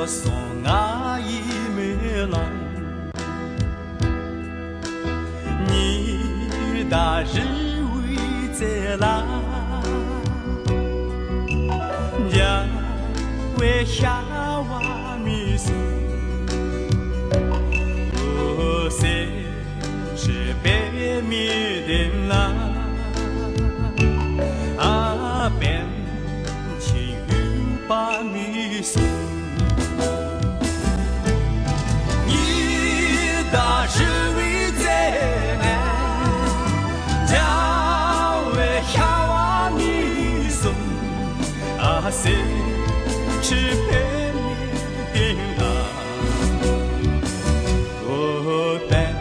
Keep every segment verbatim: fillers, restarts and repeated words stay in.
སོང་ང་ཡིད་མི་ལང་། ཉི་ཟླ་རི་བོའི་རྩེ་ལ། འཇའ་འོད་ཤར་བ་མིག་གསུམ། འོད་ཟེར་ཆུ་བེད་མེད་སྟེང་ལ། ཨ་པཎ་ཆེན་འོད་དཔག་མེད་གསུམ། ཉི་ཟླ་རི་བོའི་རྩེ་ནས། འཇའ་འོད་ཤར་བ་མིག་གསུམ། ཨ་ཟེར་ཆུ་བེད་མེད་སྟེང་ལ། འོད་དཔག་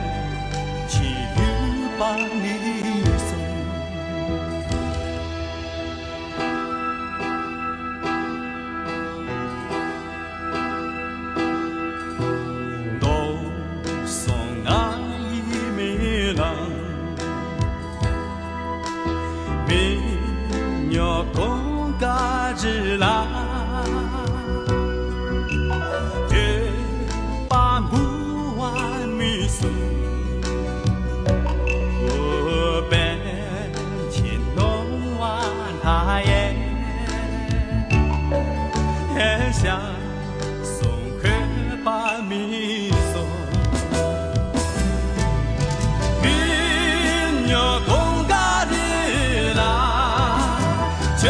ཆེན་འོད་དཔག་མེད་གསུམ། མདོ་སོང་ང་ཡིད་མི་ལང་། མི་ཉོ་གོང་ཀ་རི་ལ། འོད་དཔག་འབུལ་བ་མིག་གསུམ། འོད་དཔག་ཆེན་ནོར་བ་མཐའ་ཡས། ཞལ་གསུང་འོད་དཔག་མིག་གསུམ། མི་ཉོ་གོང་ཀ་རི་ལ། འོད་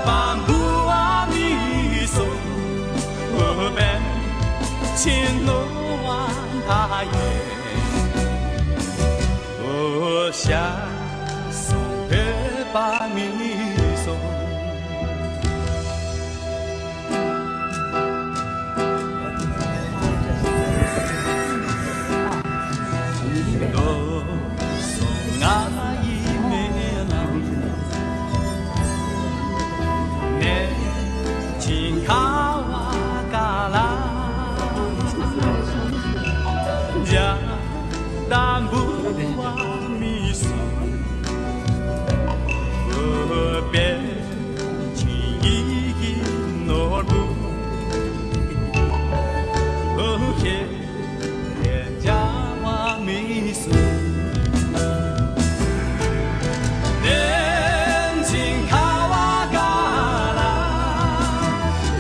དཔག་འབུལ་བ་མིག་གསུམ། འོད་དཔག་ཆེན་ནོར་བ་མཐའ་ཡས། འོད་ཞལ་གསུང་འོད་དཔག་མིག་གསུམ། མདོ་སོང་ང་ཡིད་མི་ལང་། གནས་ཆེན་ཁ་བ་ཀ་ལ། འཇའ་ཟླ་འབུལ་བ་མིག་གསུམ། འོད་དཔག་ཆེན་ཡིད་ཀྱི་ནོར་བུ། འོད་ཞལ་ལས་འཇའ་བ་མིག་གསུམ། གནས་ཆེན་ཁ་བ་ཀ་ལ།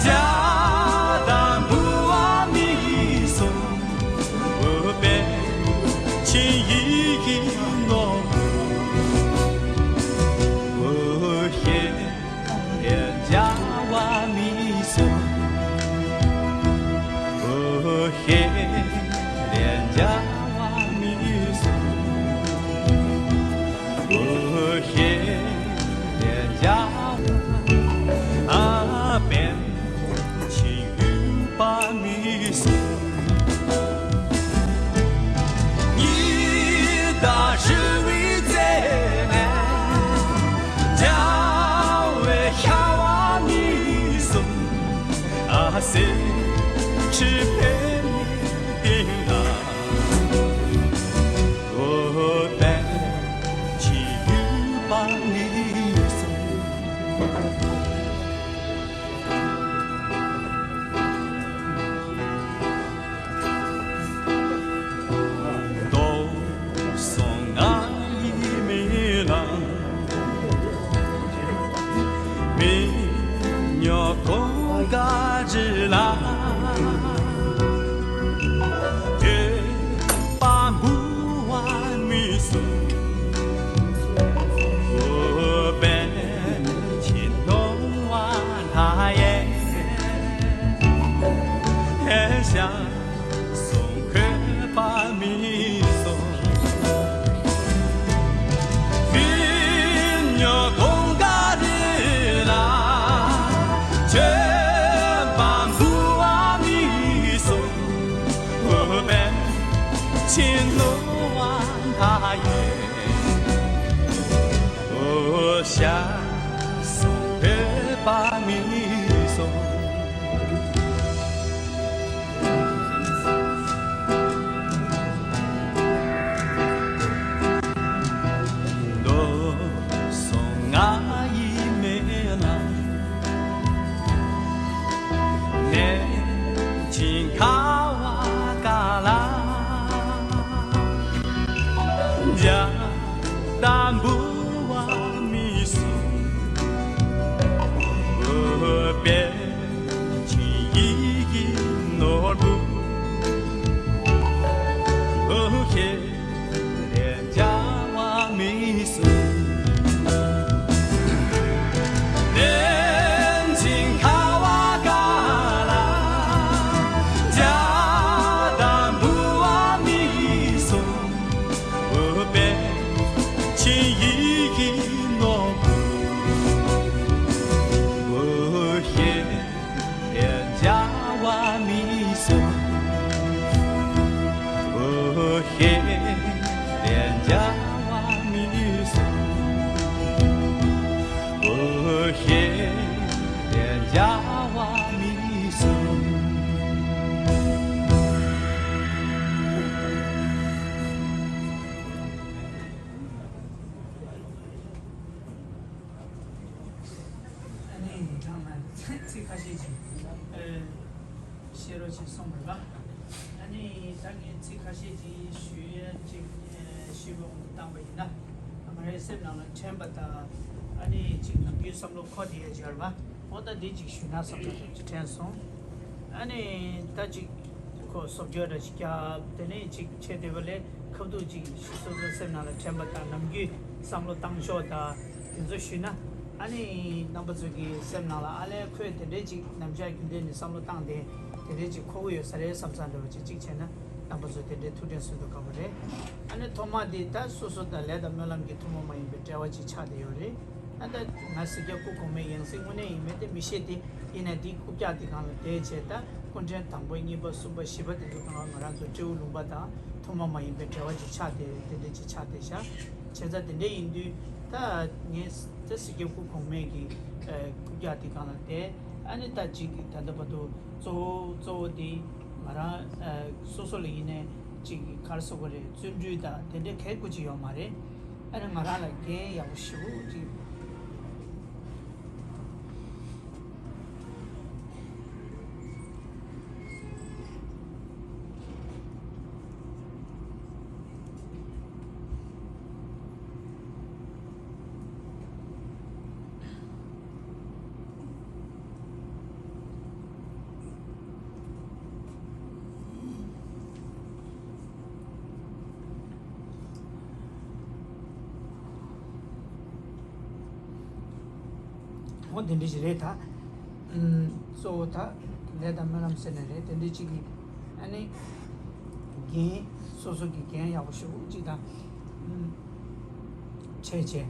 འཇའ་ཟླ་འབུལ་བ་མིག་གསུམ། འོད་དཔག་ཆེན་ཡིད་ཀྱི་ནོར་བུ། འོད་ཞལ་ལས་འཇའ་བ་མིག་གསུམ། འོད་ཞལ་ལས་འཇའ་བ་མིག་གསུམ། འོད་ཞལ་ལས་འཇའ་བ། ཨ་པཎ་ཆེན་འོད་དཔག་མིག་གསུམ། ཉི་ཟླ་རི་བོའི་རྩེ་ནས། འཇའ་འོད་ཤར་བ་མིག་གསུམ། ཨ་ཟེར་ཆུ་བེད་མེད་སྟེང་ལ། འོད་དཔག་ཆེན་འོད་དཔག་མིག་གསུམ། མདོ་སོང་ང་ཡིད་མི་ལང་། མི་ཉོ་གོང་ཀ་རི་ལ། འོད་དཔག་འབུལ་བ་མིག་གསུམ། འོད་དཔག་ཆེན་ནོར་བ་མཐའ་ཡས། ཞལ་གསུང་འོད་དཔག་མིག་གསུམ། མི་ཉོ་གོང་ཀ་རི་ལ། འོད་དཔག་འབུལ་བ་མིག་གསུམ། འོད་དཔག་ཆེན་ནོར་བ་མཐའ་ཡས། འོད་ཞལ་གསུང་འོད་དཔག་མིག་གསུམ། མདོ་སོང་ང་ཡིད་མི་ལང་། གནས་ ཞེས་གསུངས་པ་རེད་པ། ཨ་ནི་ད་ངས་ཚིག་ཁ་ཤས་ཅིག་ཞུ་ཡ་ཅིག་ཞུས་པ་འོང་དུ་བཏང་པ་ཡིན་ན། ང་རའི་སེམས་ནང་ལ་དྲན་པ་དང་། ཨ་ནི་ཅིག་ནམ་རྒྱུན་བསམ་བློ་འཁོར་བསྡད་ཡ་ཅིག་ཡོད་རེད་པ། འོ་ད་འདི་ཅིག་ཞུས་ན་བསམ་བློ་ཅིག་དྲན་སོང་། ཨ་ནི་ད་ཅིག་ཁོ་བཟོ་བཅོས་འདྲ་ཅིག་བརྒྱབ། དེ་ནས་ཅིག་བྱས་བསྡད་པ་ལས་ཁ་ཐུག་ཅིག་སོ་སོའི་སེམས་ནང་ལ་དྲན་པ་དང་ནམ་རྒྱུན་བསམ་བློ་བཏང་ཕྱོགས་དང་དེ་ཚོ་ཞུས་ན། ཨ་ནི་རྣམ་པ་ཚོ་གི་སེམས་ནང་ལ་ཨ་ལས་ཁོས་དེ་འདྲའི་ཅིག་ནམ་ཞག་རྒྱུན་ལྡན་ནས་བསམ་བློ་བཏང་སྟེ་དེ་འདྲའི་ཅིག་མཁོ་གི་ཡོད་ས་རེད་བསམ་ས་འདྲ་བ་ཅིག་ཅིག་བྱས་ན་རྣམ་པ་ཚོ་དེ་འདྲའི་ཐུགས་དྲན་གསོ་ཐུབ་དགོས་པ་རེད། ཨ་ནི་ཐོག་མ་དེ་ད་སོ་སོ་དང་ལས་དང་སྨོན་ལམ་གྱི་ཐུན་མོང་མ་ཡིན་པའི་འབྲེལ་བ་ཅིག་ཆགས་བསྡད་ཡོད་རེད། ཨ་ད་ང་སྲིད་སྐྱོང་སྐུ་གོང་མའི་ཡང་སྲིད་དངོས་གནས་ཡིན་མིན་དེ་མི་ཤེས་ཏེ། ཡིན་ནའི་དེའི་རྐུབ་བཀྱག་དེ་སྒང་ལ་བསྡད་བྱས། ད་སྐུ་ཕྲེང་དང་པོ་གཉིས་པ་གསུམ་པ་བཞི་པ་དེ་ཚོ་སྒང་ལ་ང་རང་ཚོ་སྤྲེའུ་ལུང་པ་དང་ཐུན་མོང་མ་ཡིན་པའི་འབྲེལ་བ་ཅིག་ཆགས་ཏེ་དེ་འདྲ་ཅིག་ཆགས་བསྡད་ཤག་བྱས་ཙང་དེ་འདྲ་ཡིན་དུས་ད་ངས་ད་སྲིད་སྐྱོང་སྐུ་གོང་མའི་གི་ཨ་རྐུབ་བཀྱག་དེ་སྒང་ལ་བསྡད། ཨ་ནི་ད་ཅིག་ད་ལྟ་བར་དུ་གཙོ་བོ་གཙོ་བོ་དེ་ང་རང་ཨ་སོ་སོ་ལ་ཡིན་ནའི་ཅིག་ག་རེ་ཟེར་དགོས་རེད། བརྩོན་འགྲུས་དང་དེ་འདྲའི་གལ་དགོས་ཅིག་ཡོད་མ་རེད། ཨ་ནི་ང་རང་ལ་འགན་ཡག་པོ་ཞེ་པོ་ཅིག་འོ་དེ་འདྲ་ཞིག་རེད་ད། ཨུམ། གཙོ་བོ་ད་ལས་དང་སྨོན་ལམ་ཟེར་ནས་རེད། དེ་འདྲ་ཅིག་གི་ཨ་ནི་འགན་སོ་སོ་གི་འགན་ཡག་པོ་ཞེ་པོ་ཅིག་དང་ཨུམ་བྱས་བྱས།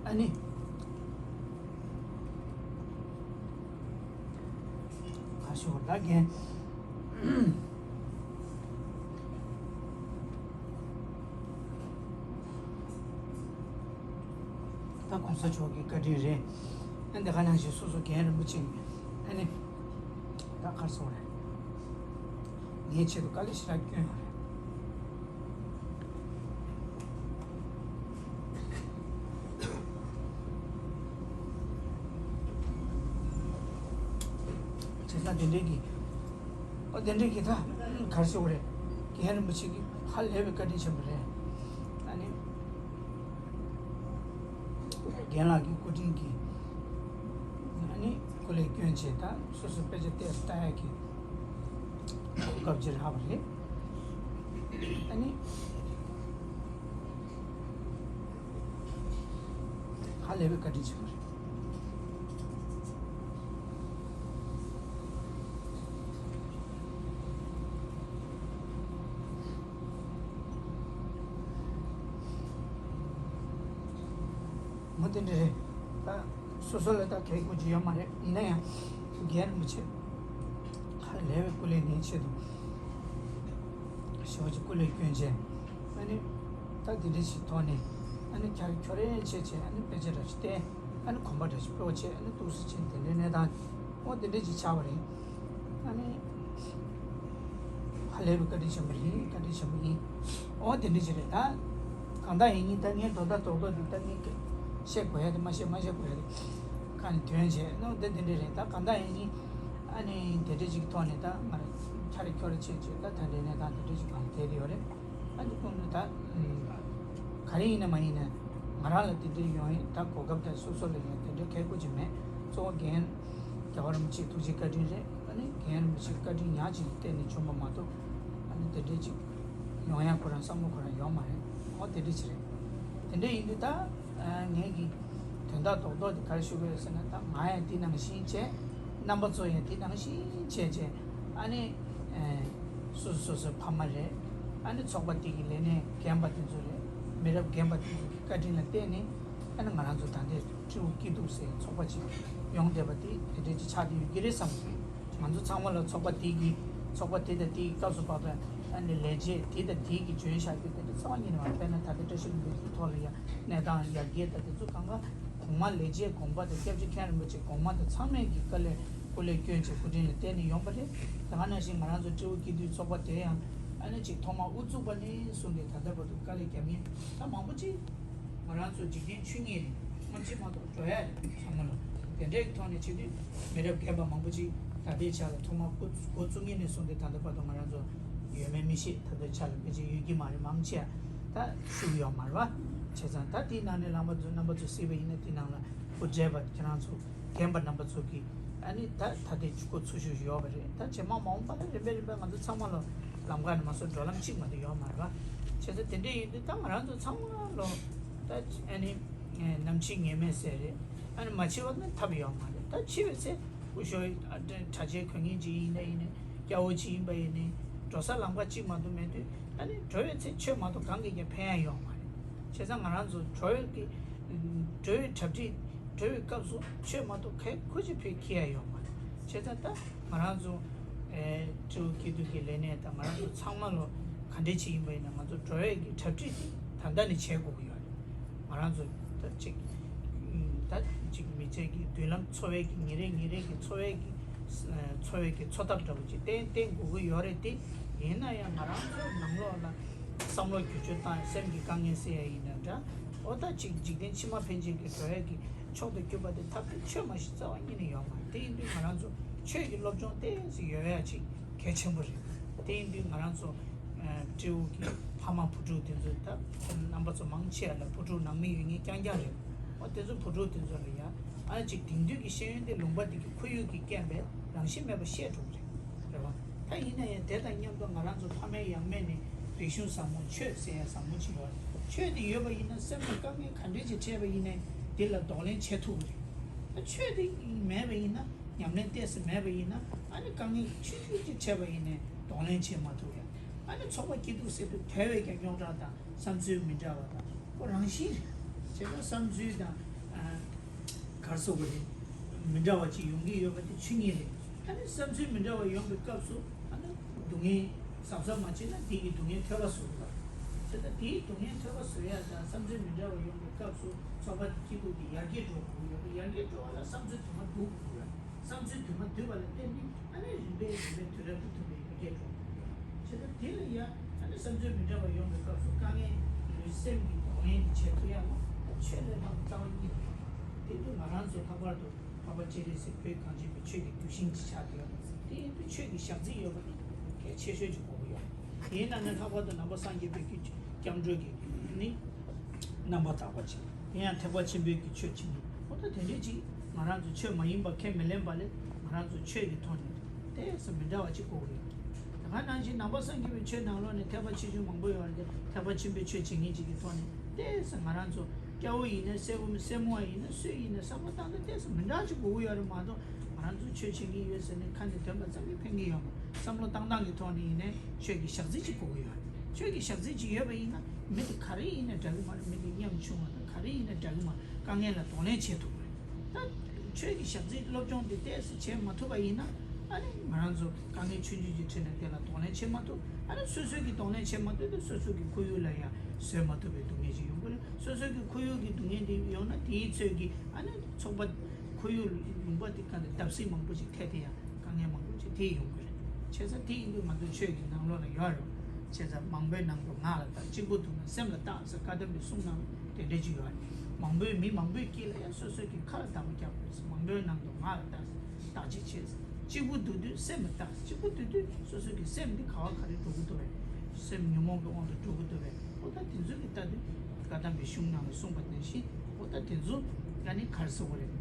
ཨ་ནི། ཨ་ཤོག་ད་རྒན། ད་གོང་ས་མཆོག་གི་བཀའ་དྲིན་རེད། ཨ་འདི་ག་ནང་བཞིན་སོ་སོ་རྒན་རིན་པོ་ཆེ་གི་ཨ་ནི་ད་གར་སོང་རེད། ངའི་ཆེད་དུ་དཀའ་ལས་ཞེ་དྲག་བསྐྱོན་ཡོད་རེད། བྱས་ཙང་དེ་འདྲའི་གི་ཨོ་དེ་འདྲའི་གི་ད་གར་སོང་རེད། རྒན་རིན་པོ་ཆེ་གི་ཧ་ལས་པའི་བཀའ་དྲིན་ཆེན་པོ་རེད། ཨ་ནི། རྒན་ལགས་ཀྱི་སྐུ་དྲིན་གྱིས་ཨ་ནི་སྐུ་ལས་བསྐྱོན་བྱས་ད་སོ་སོ་དཔེ་ཆ་བལྟས་ལྟ་ཡག་གི་གོ་སྐབས་ཅིག་རག་པ་རེད། ཨ་ནི་ཧ་ལས་པའི་བཀའ་དྲིན་ཆེན་པོ་རེད། མོ་དེ་འདྲ་རེད། ད་སོ་སོ་ལ་ད་གལ་དགོས་ཀྱི་ཡོད་མ་རེད། ཡིན་ན་ཡང་རྒན་རིན་པོ་ཆེ་ཧ་ལས་པའི་སྐུ་ལས་ངའི་ཆེད་དུ་ཞེ་པོ་ཅིག་སྐུ་ལས་བསྐྱོན་བྱས། ཨ་ནི་ད་དེ་འདྲ་ཞིག་ཐོག་ནས་ཨ་ནི་ཁྱར་ཁྱོར་རེ་བྱས་བྱས། ཨ་ནི་དཔེ་ཆ་འདྲ་ཞིག་བལྟས། ཨ་ནི་གོམ་པ་འདྲ་ཞིག་སྤོ་བྱས། ཨ་ནི་ཏོག་ཙམ་ཕྱིན་དེ་འདྲའི་གནས་སྟངས། འོ་དེ་འདྲ་ཅིག་ཆགས་པ་རེད། ཨ་ནི་ཧ་ལས་པའི་བཀའ་དྲིན་ཆེན་པོ་རེད། བཀའ་དྲིན་ཆེན་པོ་ཡིན། འོ་དེ་འདྲ་ཅིག་རེད་ད། གང་ལྟར་ཡིན་ནའི་ད་ངས་དོ་ད་རྡོག་རྡོག་འདི་ད་ངས་བཤད་དགོས་ཡ་དེ་མ་བཤད་མ་བཤད་དགོས་ཡ་དེ་ཁ་ནས་དོན་བྱས་ནོ་དེ་དེ་འདྲ་རེད་ད། གང་ལྟར་ཡིན་ནའི་ཨ་ནི་དེ་འདྲ་ཅིག་ཐོག་ནས་ད་ང་རང་ཁྱར་ཁྱོར་བྱས་བྱས་ད་ད་འདྲའི་གནས་སྟངས་དེ་འདྲ་ཅིག་གང་བསྡད་ཡོད་རེད། ཨ་ནི་ཁོང་ཚོ་ད་ག་རེ་ཡིན་ན་མ་ཡིན་ན་ང་རང་ལ་དེ་འདྲའི་ཡོང་ཡས་ད་གོ་སྐབས་ད་སོ་སོ་ལ་ཡང་དེ་འདྲའི་གལ་དགོས་ཀྱི་མེད། གཙོ་བོ་རྒན་རྒྱལ་བ་རིན་པོ་ཆེའི་ཐུགས་རྗེ་བཀའ་དྲིན་རེད། ཨ་ནི་རྒན་རིན་པོ་ཆེའི་བཀའ་དྲིན་ཡག་ཅིག་བརྟེན་ནས་བྱུང་བ་མ་གཏོགས། ཨ་ནི་དེ་འདྲའི་ཅིག་ཡོང་ཡ་ཁོ་རང་བསམ་བློ་ཁོ་རང་ཡོད་མ་རེད། འོ་དེ་འདྲ་ཅིག་རེད། དེ་འདྲ་ཡིན་དུས་ད་ངས་ཀྱི་དོན་དག་རྡོག་རྡོག་དེ་ག་རེ་ཞུ་དགོས་ཡོད་ཟེར་ན། ད་ང་ཡང་དེ་ནང་བཞིན་བྱས། རྣམ་པ་ཚོ་ཡང་དེ་ནང་བཞིན་བྱས་བྱས། ཨ་ནི་སོ་སོ་སོ་སོའི་ཕ་མ་རེད། ཨ་ནི་ཚོགས་པ་དེ་གི་ལས་སྣེ་རྒན་པ་དེ་ཚོ་རེད། མི་རབས་རྒན་པ་དེ་ཚོ་གི་བཀའ་དྲིན་ལ་བརྟེན་ནས་ཨ་ནི་ང་རང་ཚོ་ད་ལྟའི་སྤྲེའུ་སྐྱིད་སྡུག་ཟེར་ཚོགས་པ་ཅིག་ཡོང་བསྡད་པ་དེ་དེ་འདྲ་ཅིག་ཆགས་བསྡད་ཡོད་ཀྱི་རེད་བསམ་གྱི། ང་ཚོ་ཚང་མ་ལ་ཚོགས་པ་དེ་གི་ཚོགས་པ་དེ་དང་དེའི་སྐབས་སུ་བབས་པའི་ཨ་ནི་ལས་བྱེད་དེ་དང་དེ་གི་བྱོན་བཞག་རྒྱུ་དེ་འདྲ་རྩ་བ་ཉིད་ནས་མ་རེད། དཔེར་ན་ད་ལྟ་བཀྲ་ཤིས་ལྷུན་པོའི་ཐོག་ལ་ཡ་གནས་སྟངས་ཡར་རྒྱས་དང་དེ་ཚོ་གང་ག་གོང་མ་ལས་བྱེད་གོང་མ་དང་སྐྱབས་རྗེ་མཁན་རིན་པོ་ཆེ་གོང་མ་དང་ཚང་མས་ཀྱི་དཀའ་ལས་ སྐུ་ལས་བསྐྱོན་བྱས་སྐུ་དྲིན་ལ་བརྟེན་ནས་ཡོང་པ་རེད། དེ་ག་ནང་བཞིན་ང་རང་ཚོ་སྤྲེའུ་སྐྱིད་སྡུག་ཚོགས་པ་དེ་ཡང་ཨ་ནི་ཅིག་ཐོག་མར་དབུ་བཙུགས་པ་ནས་བཟུང་སྟེ་ད་ལྟ་བར་དུ་དཀའ་ལས་རྒྱབ་མཁན་ད་མང་པོ་ཅིག་ང་རང་ཚོ་འཇིག་རྟེན་ཆོས་ཉིད་རེད། སྔོན་ཆད་མ་གཏོགས་འགྲོ་ཡ་རེད་ཚང་མ་ལ། དེ་འདྲའི་ཐོག་ནས་བྱེད་དུས་མི་རབས་རྒན་པ་མང་པོ་ཅིག་ད་ལྟའི་ཆ་ལ་ཐོག་མར་འགོ་འགོ་བཙུགས་མཁན་ནས་བཟུང་སྟེ་ད་ལྟ་བར་དུ་ང་རང་ཚོ་ཡོད་མེད་མི་ཤེས། ད་ལྟའི་ཆ་ལ་ཕལ་ཆེར་ཡོད་ཀྱི་མ་རེད། མང་ཆེ་བ་ད་བཞུགས་ཡོད་མ་རེད་བ། བྱས་ཙང་ད་དེའི་ནང་ནས་རྣམ་པ་ཚོ་རྣམ་པ་ཚོ་གཟིགས་པ་ཡིན་ན་དེའི་ནང་ལ་སྐུ་བགྲེས་པ་ཁྱེད་རང་ཚོ་རྒན་པ་རྣམ་པ་ཚོ་གིས་ཨ་ནི་ད་ད་ལྟའི་འགོ་ཚུགས་ཤུགས་ཡོད་པ་རེད། ད་རྗེས་མ་མ་འོངས་པ་ལ་རིམ་པས་རིམ་པས་ང་ཚོ་ཚང་མ་ལ་ལམ་ཁ་ནས་མ་སོང་འགྲོ་ལམ་གཅིག་མ་གཏོགས་ཡོད་མ་རེད་བ། བྱས་ཙང་དེ་འདྲ་ཡིན་དུས་ད་ང་རང་ཚོ་ཚང་མ་ལ་ད་ཨ་ནི་ནམ་འཆི་ངེས་མེད་ཟེར་རེད། ཨ་ནི་མ་འཆི་བ་ནི་ཐབས་ཡོད་མ་རེད། ད་འཆི་བའི་ཚེ་སྐུ་ཞབས་གྲྭ་ཆས་གོན་མཁན་ཅིག་ཡིན་ན་ཡིན་ནའི་སྐྱ་བོ་ཅིག་ཡིན་པ་ཡིན་ནའི་འགྲོ་ས་ལམ་ཁ་གཅིག་མ་གཏོགས་མེད་དུས་ཨ་ནི་འགྲོ་བའི་ཚེ་ཆོས་མ་གཏོགས་གང་གིས་ཀྱང་ཕན་ཡ་ཡོད་མ་རེད། བྱས་ཙང་ང་རང་ཚོ་འགྲོ་བའི་གི་འགྲོ་བའི་གྲ་སྒྲིག་འགྲོ་བའི་སྐབས་སུ་ཆོས་མ་གཏོགས་གལ་ཁོ་ཅིག་ཕན་ཁེ་ཡ་ཡོད་མ་རེད། བྱས་ཙང་ད་ང་རང་ཚོ་ཨེ་སྤྲེའུ་སྐྱིད་སྡུག་གི་ལས་གནས་དང་ང་རང་ཚོ་ཚང་མ་ལོ་ག་འདྲས་ཅིག་ཡིན་པ་ཡིན་ན་ང་ཚོ་འགྲོ་བའི་གི་གྲ་སྒྲིག་དེ་ད་ལྟ་ནས་བྱེད་དགོས་ཀྱི་ཡོད་རེད། ང་རང་ཚོ་ད་ཅིག་ད་ཅིག་མི་ཚེ་གི་མདུན་ལམ་འཚོ་བའི་གི་ཉིན་རེ་ཉིན་རེ་གི་འཚོ་བའི་གི་འཚོ་བའི་གི་འཚོ་ཐབས་འདྲ་པོ་ཅིག་བསྟེན་བསྟེན་དགོས་ཀྱི་ཡོད་རེད་དེ། ཡིན་ན་ཡང་ང་རང་ཚོ་ནང་ལོགས་ལ་བསམ་བློ་བསྒྱུར་བཅོས་བཏང་ཡ་སེམས་ཀྱི་དཀའ་ངལ་སེལ་ཡ་ཡིན་ན་འདྲ། འོ་ད་ཅིག་འཇིག་རྟེན་ཕྱི་མ་ཕན་ཆད་ཀྱི་འགྲོ་ཡ་གི་མཆོག་ཏུ་གྱུར་པ་དེ་ཐབས་དེ་ཆོས་མ་གཏོགས་རྩ་བ་ཉིད་ནས་ཡོད་མ་རེད། དེ་ཡིན་དུས་ང་རང་ཚོ་ཆོས་ཀྱི་སློབ་སྦྱོང་ཏོག་ཙམ་ཡོད་ཡ་ཅིག་གལ་ཆེན་པོ་རེད། དེ་ཡིན་དུས་ང་རང་ཚོ་ཨ་སྤྲེའུ་གི་ཕ་མ་བུ་ཕྲུག་དེ་ཚོ་ད་རྣམ་པ་ཚོ་མང་ཆེ་བ་ལ་བུ་ཕྲུག་ནང་མི་ཡོད་མཁན་རྐྱང་རྐྱང་རེད། འོ་དེ་ཚོ་བུ་ཕྲུག་དེ་ཚོ་ལ་ཡ་ཨ་ཅིག་དེང་དུས་ཀྱི་ཤེས་ཡོན་དེ་ལུང་པ་དེ་གི་ཁོར་ཡུག་གི་རྐྱེན་པས་རང་བཞིན་མེད་པ་ཤེས་འགྲོ་གི་རེད། རེད་བ། ད་ཡིན་ན་ཡང་དེ་དང་མཉམ་དུ་ང་རང་ཚོ་ཕ་མའི་ཡང་མེད་ནས་རིག་གཞུང་བཟང་པོ་ཆོས་ཟེར་ཡ་བཟང་པོ་ཅིག་ཡོད་རེད། ཆོས་དེ་ཡོད་པ་ཡིན་ན་སེམས་ལ་དཀའ་ངལ་ག་འདྲས་ཅིག་འཕྲད་པ་ཡིན་ནའི་དེ་ལ་གདོང་ལེན་བྱེད་ཐུབ་ཀྱི་རེད། ད་ཆོས་དེ་མེད་པ་ཡིན་ན་ཉམས་ལེན་ཏོག་ཙམ་མེད་པ་ཡིན་ན་ཨ་ནི་དཀའ་ངལ་ཆུང་ཆུང་ཅིག་འཕྲད་པ་ཡིན་ནའི་གདོང་ལེན་བྱེད་མ་ཐུབ་ཡ། ཨ་ནི་ཚོགས་པ་སྐྱིད་སྡུག་ཟེར་དུས་དལ་བའི་ཀྱང་རྙོག་དྲ་དང་བསམ་ཚུལ་མི་འདྲ་བ་དང་ཁོ་རང་བཞིན་རེད། བྱས་ན་བསམ་ཚུལ་དང་ཨ། ག་རེ་ཟེར་དགོས་རེད། མི་འདྲ་བ་ཅིག་ཡོང་གི་ཡོད་པ་དེ་ཆོས་ཉིད་རེད། ཨ་ནི་བསམ་ཚུལ་མི་འདྲ་བ་ཡོང་བའི་སྐབས་སུ་ཨ་ནི་སྡུག་བསྔལ་གཟབ་གཟབ་མ་བྱས་ན་དེ་གི་སྡུག་བསྔལ་ཐོལ་པ་བཟོ་གི་རེད། བྱས་ཙང་དེའི་སྡུག་བསྔལ་ཐོལ་པ་བཟོ་ཡ་དང་བསམ་ཚུལ་མི་འདྲ་བ་ཡོང་བའི་སྐབས་སུ་ཚོགས་པ་སྐྱིད་སྡུག་དེ་ཡར་རྒྱས་འགྲོ་དགོས་ཀྱི་ཡོད་པ། ཡར་རྒྱས་འགྲོ་བ་ལ་བསམ་ཚུལ་དུ་མ་འདུག་དགོས་ཀྱི་ཡོད། བསམ་ཚུལ་དུ་མ་འདུས་པ་ལ་བརྟེན་ནས་ཨ་ནི་རིམ་པས་རིམ་པས་དུས་རབས་དང་མཐུན་པའི་འཕེལ་རྒྱས་འགྲོ་དགོས་ཀྱི་ཡོད། བྱས་ཙང་དེ་ལ་ཡ་ཨ་ནི་བསམ་ཚུལ་མི་འདྲ་བ་ཡོང་བའི་སྐབས་སུ་དཀའ་ངལ་ལུས་སེམས་ཀྱི་གདོང་ལེན་དེ་བྱེད་ཐུབ་ཡ་ལ་ཆོས་ལས་ལྷག་རྩ་བ་ཉིད་དུ་ཡོད་པ། དེ་དུས་ང་རང་ཚོ་ལྷག་པར་དུ་འཕགས་པ་སྤྱན་རས་གཟིགས་བོད་གངས་ཅན་པའི་ཆོས་ཀྱི་གདུལ་ཞིང་ཅིག་ཆགས་བསྡད་ཡོད་པ། དེ་ཡིན་དུས་ཆོས་ཀྱི་ཞག་རྩི་ཡོད་པ་ནི་གལ་ཆེ་ཤོས་ཅིག་དགོས་ཀྱི་ཡོད། དེའི་ནང་ནས་ལྷག་པར་དུ་ནང་པ་སངས་རྒྱས་པའི་གི་སྐྱབས་འགྲོ་གི་ནི་རྣམ་པར་དག་པ་ཅིག་དེ་ཡང་ཐེག་པ་ཆེན་པོའི་གི་ཆོས་ཅིག་ནི་ཨོ་ད་དེ་འདྲས་ཅིག་ང་རང་ཚོ་ཆོས་མ་ཡིན་པ་ཁས་མི་ལེན་པ་ལས་ང་རང་ཚོ་ཆོས་ཀྱི་ཐོག་ནས་ཏོག་ཙམ་མི་འདྲ་བ་ཅིག་དགོས་ཀྱི་ཡོད། དེ་ག་ནང་བཞིན་ནང་པ་སངས་རྒྱས་པའི་ཆོས་ནང་ལོགས་ནས་ཐེག་པ་ཆེ་ཆུང་མང་པོ་ཡོད་རེད་དེ། ཐེག་པ་ཆེན་པོའི་ཆོས་བྱེད་མཁན་ཅིག་གི་ཐོག་ནས་ཏོག་ཙམ་ང་རང་ཚོ་སྐྱ་བོ་ཡིན་ན་སེར་བོ་སེར་མོ་བ་ཡིན་ན་སུ་ཡིན་ན་བསམ་བློ་བཏང་སྟངས་ཏོག་ཙམ་མི་འདྲ་ཅིག་དགོས་ཀྱི་ཡོད་རེད་མ་གཏོགས། ང་རང་ཚོ་ཆོས་བྱེད་མཁན་ཡོད་ཟེར་ནས་ཁ་ནས་འདོན་པ་ཙམ་གྱིས་ཕན་གྱི་ཡོད་མ་རེད། བསམ་བློ་བཏང་སྟངས་ཀྱི་ཐོག་ནས་ཡིན་ནའི་ཆོས་ཀྱི་ཞག་རྩི་ཅིག་དགོས་ཀྱི་ཡོད་རེད། ཆོས་ཀྱི་ཞག་རྩི་ཅིག་ཡོད་པ་ཡིན་ན་མི་དེ་ག་རེ་ཡིན་ན་འདྲ་གི་མ་རེད། མི་དེ་ཉམ་ཆུང་བ་དང་ག་རེ་ཡིན་ན་འདྲ་གི་མ་རེད། དཀའ་ངལ་ལ་གདོང་ལེན་བྱེད་ཐུབ་རེད། ད་ཆོས་ཀྱི་ཞག་རྩི་སློབ་སྦྱོང་དེ་ཏོག་ཙམ་བྱེད་མ་ཐུབ་པ་ཡིན་ན་ཨ་ནི་ང་རང་ཚོ་དཀའ་ངལ་ཆུང་ཆུང་ཅིག་འཕྲད་ནས་དེ་ལ་གདོང་ལེན་བྱེད་མ་ཐུབ། ཨ་ནི་སོ་སོའི་གི་གདོང་ལེན་བྱེད་མ་ཐུབ་དུས་སོ་སོའི་གི་ཁོར་ཡུག་ལ་ཡང་བཟོད་མ་ཐུབ་པའི་སྡུག་བསྔལ་ཅིག་ཡོང་གི་རེད། སོ་སོའི་གི་ཁོར་ཡུག་གི་སྡུག་བསྔལ་དེ་ཡོང་ན་དེའི་ཚོད་ཀྱིས་ཨ་ནི་ཚོགས་པ་ཁོར་ཡུག་ལུང་པ་དེ་ག་ནས་བརྡབ་གསིག་མང་པོ་ཅིག་ཐེབས་ཏེ་ཡང་དཀའ་ངལ་མང་པོ་ཅིག་དེ་ཡོང་གི་རེད། བྱས་ཙང་དེ་ཡིན་དུས་ང་ཚོ་ཆོས་ཀྱི་ནང་ལོགས་ལ་ཡོད་རེད། བྱས་ཙང་མང་པོའི་ནང་དུ་ངག་ལ་བརྟག་གཅིག་པུ་སྡུག་ན་སེམས་ལ་བརྟག་ཟེར་བཀའ་གདམས་པའི་གསུང་ནང་དེ་འདྲ་ཅིག་ཡོད་རེད། མང་པོའི་མི་མང་པོའི་དཀྱིལ་ལ་ཡང་སོ་སོའི་གི་ཁ་ལ་བརྡ་པོ་རྒྱག་དགོས་ཟེར། མང་པོའི་ནང་དུ་ངག་ལ་བརྟག་ཟེར། བརྟག་དཔྱད་བྱས་ཟེར། གཅིག་པུ་སྡུག་དུས་སེམས་ལ་བརྟག་ཟེར། གཅིག་པུ་སྡུག་དུས་སོ་སོའི་གི་སེམས་འདི་ག་བ་ག་རེ་འགྲོ་གི་འདུག་བས། སེམས་ཉོན་མོངས་ཀྱི་དབང་དུ་འགྲོ་གི་འདུག་བས། ཨོ་ད་དེ་ཚོའི་གི་ལྟ་དུས་བཀའ་གདམས་པའི་གཞུང་ནང་ལ་གསུངས་པ་ནང་བཞིན་ཨོ་ད་དེ་ཚོ་ཡང་ནི་ག་རེ་ཟེར་དགོས་རེད།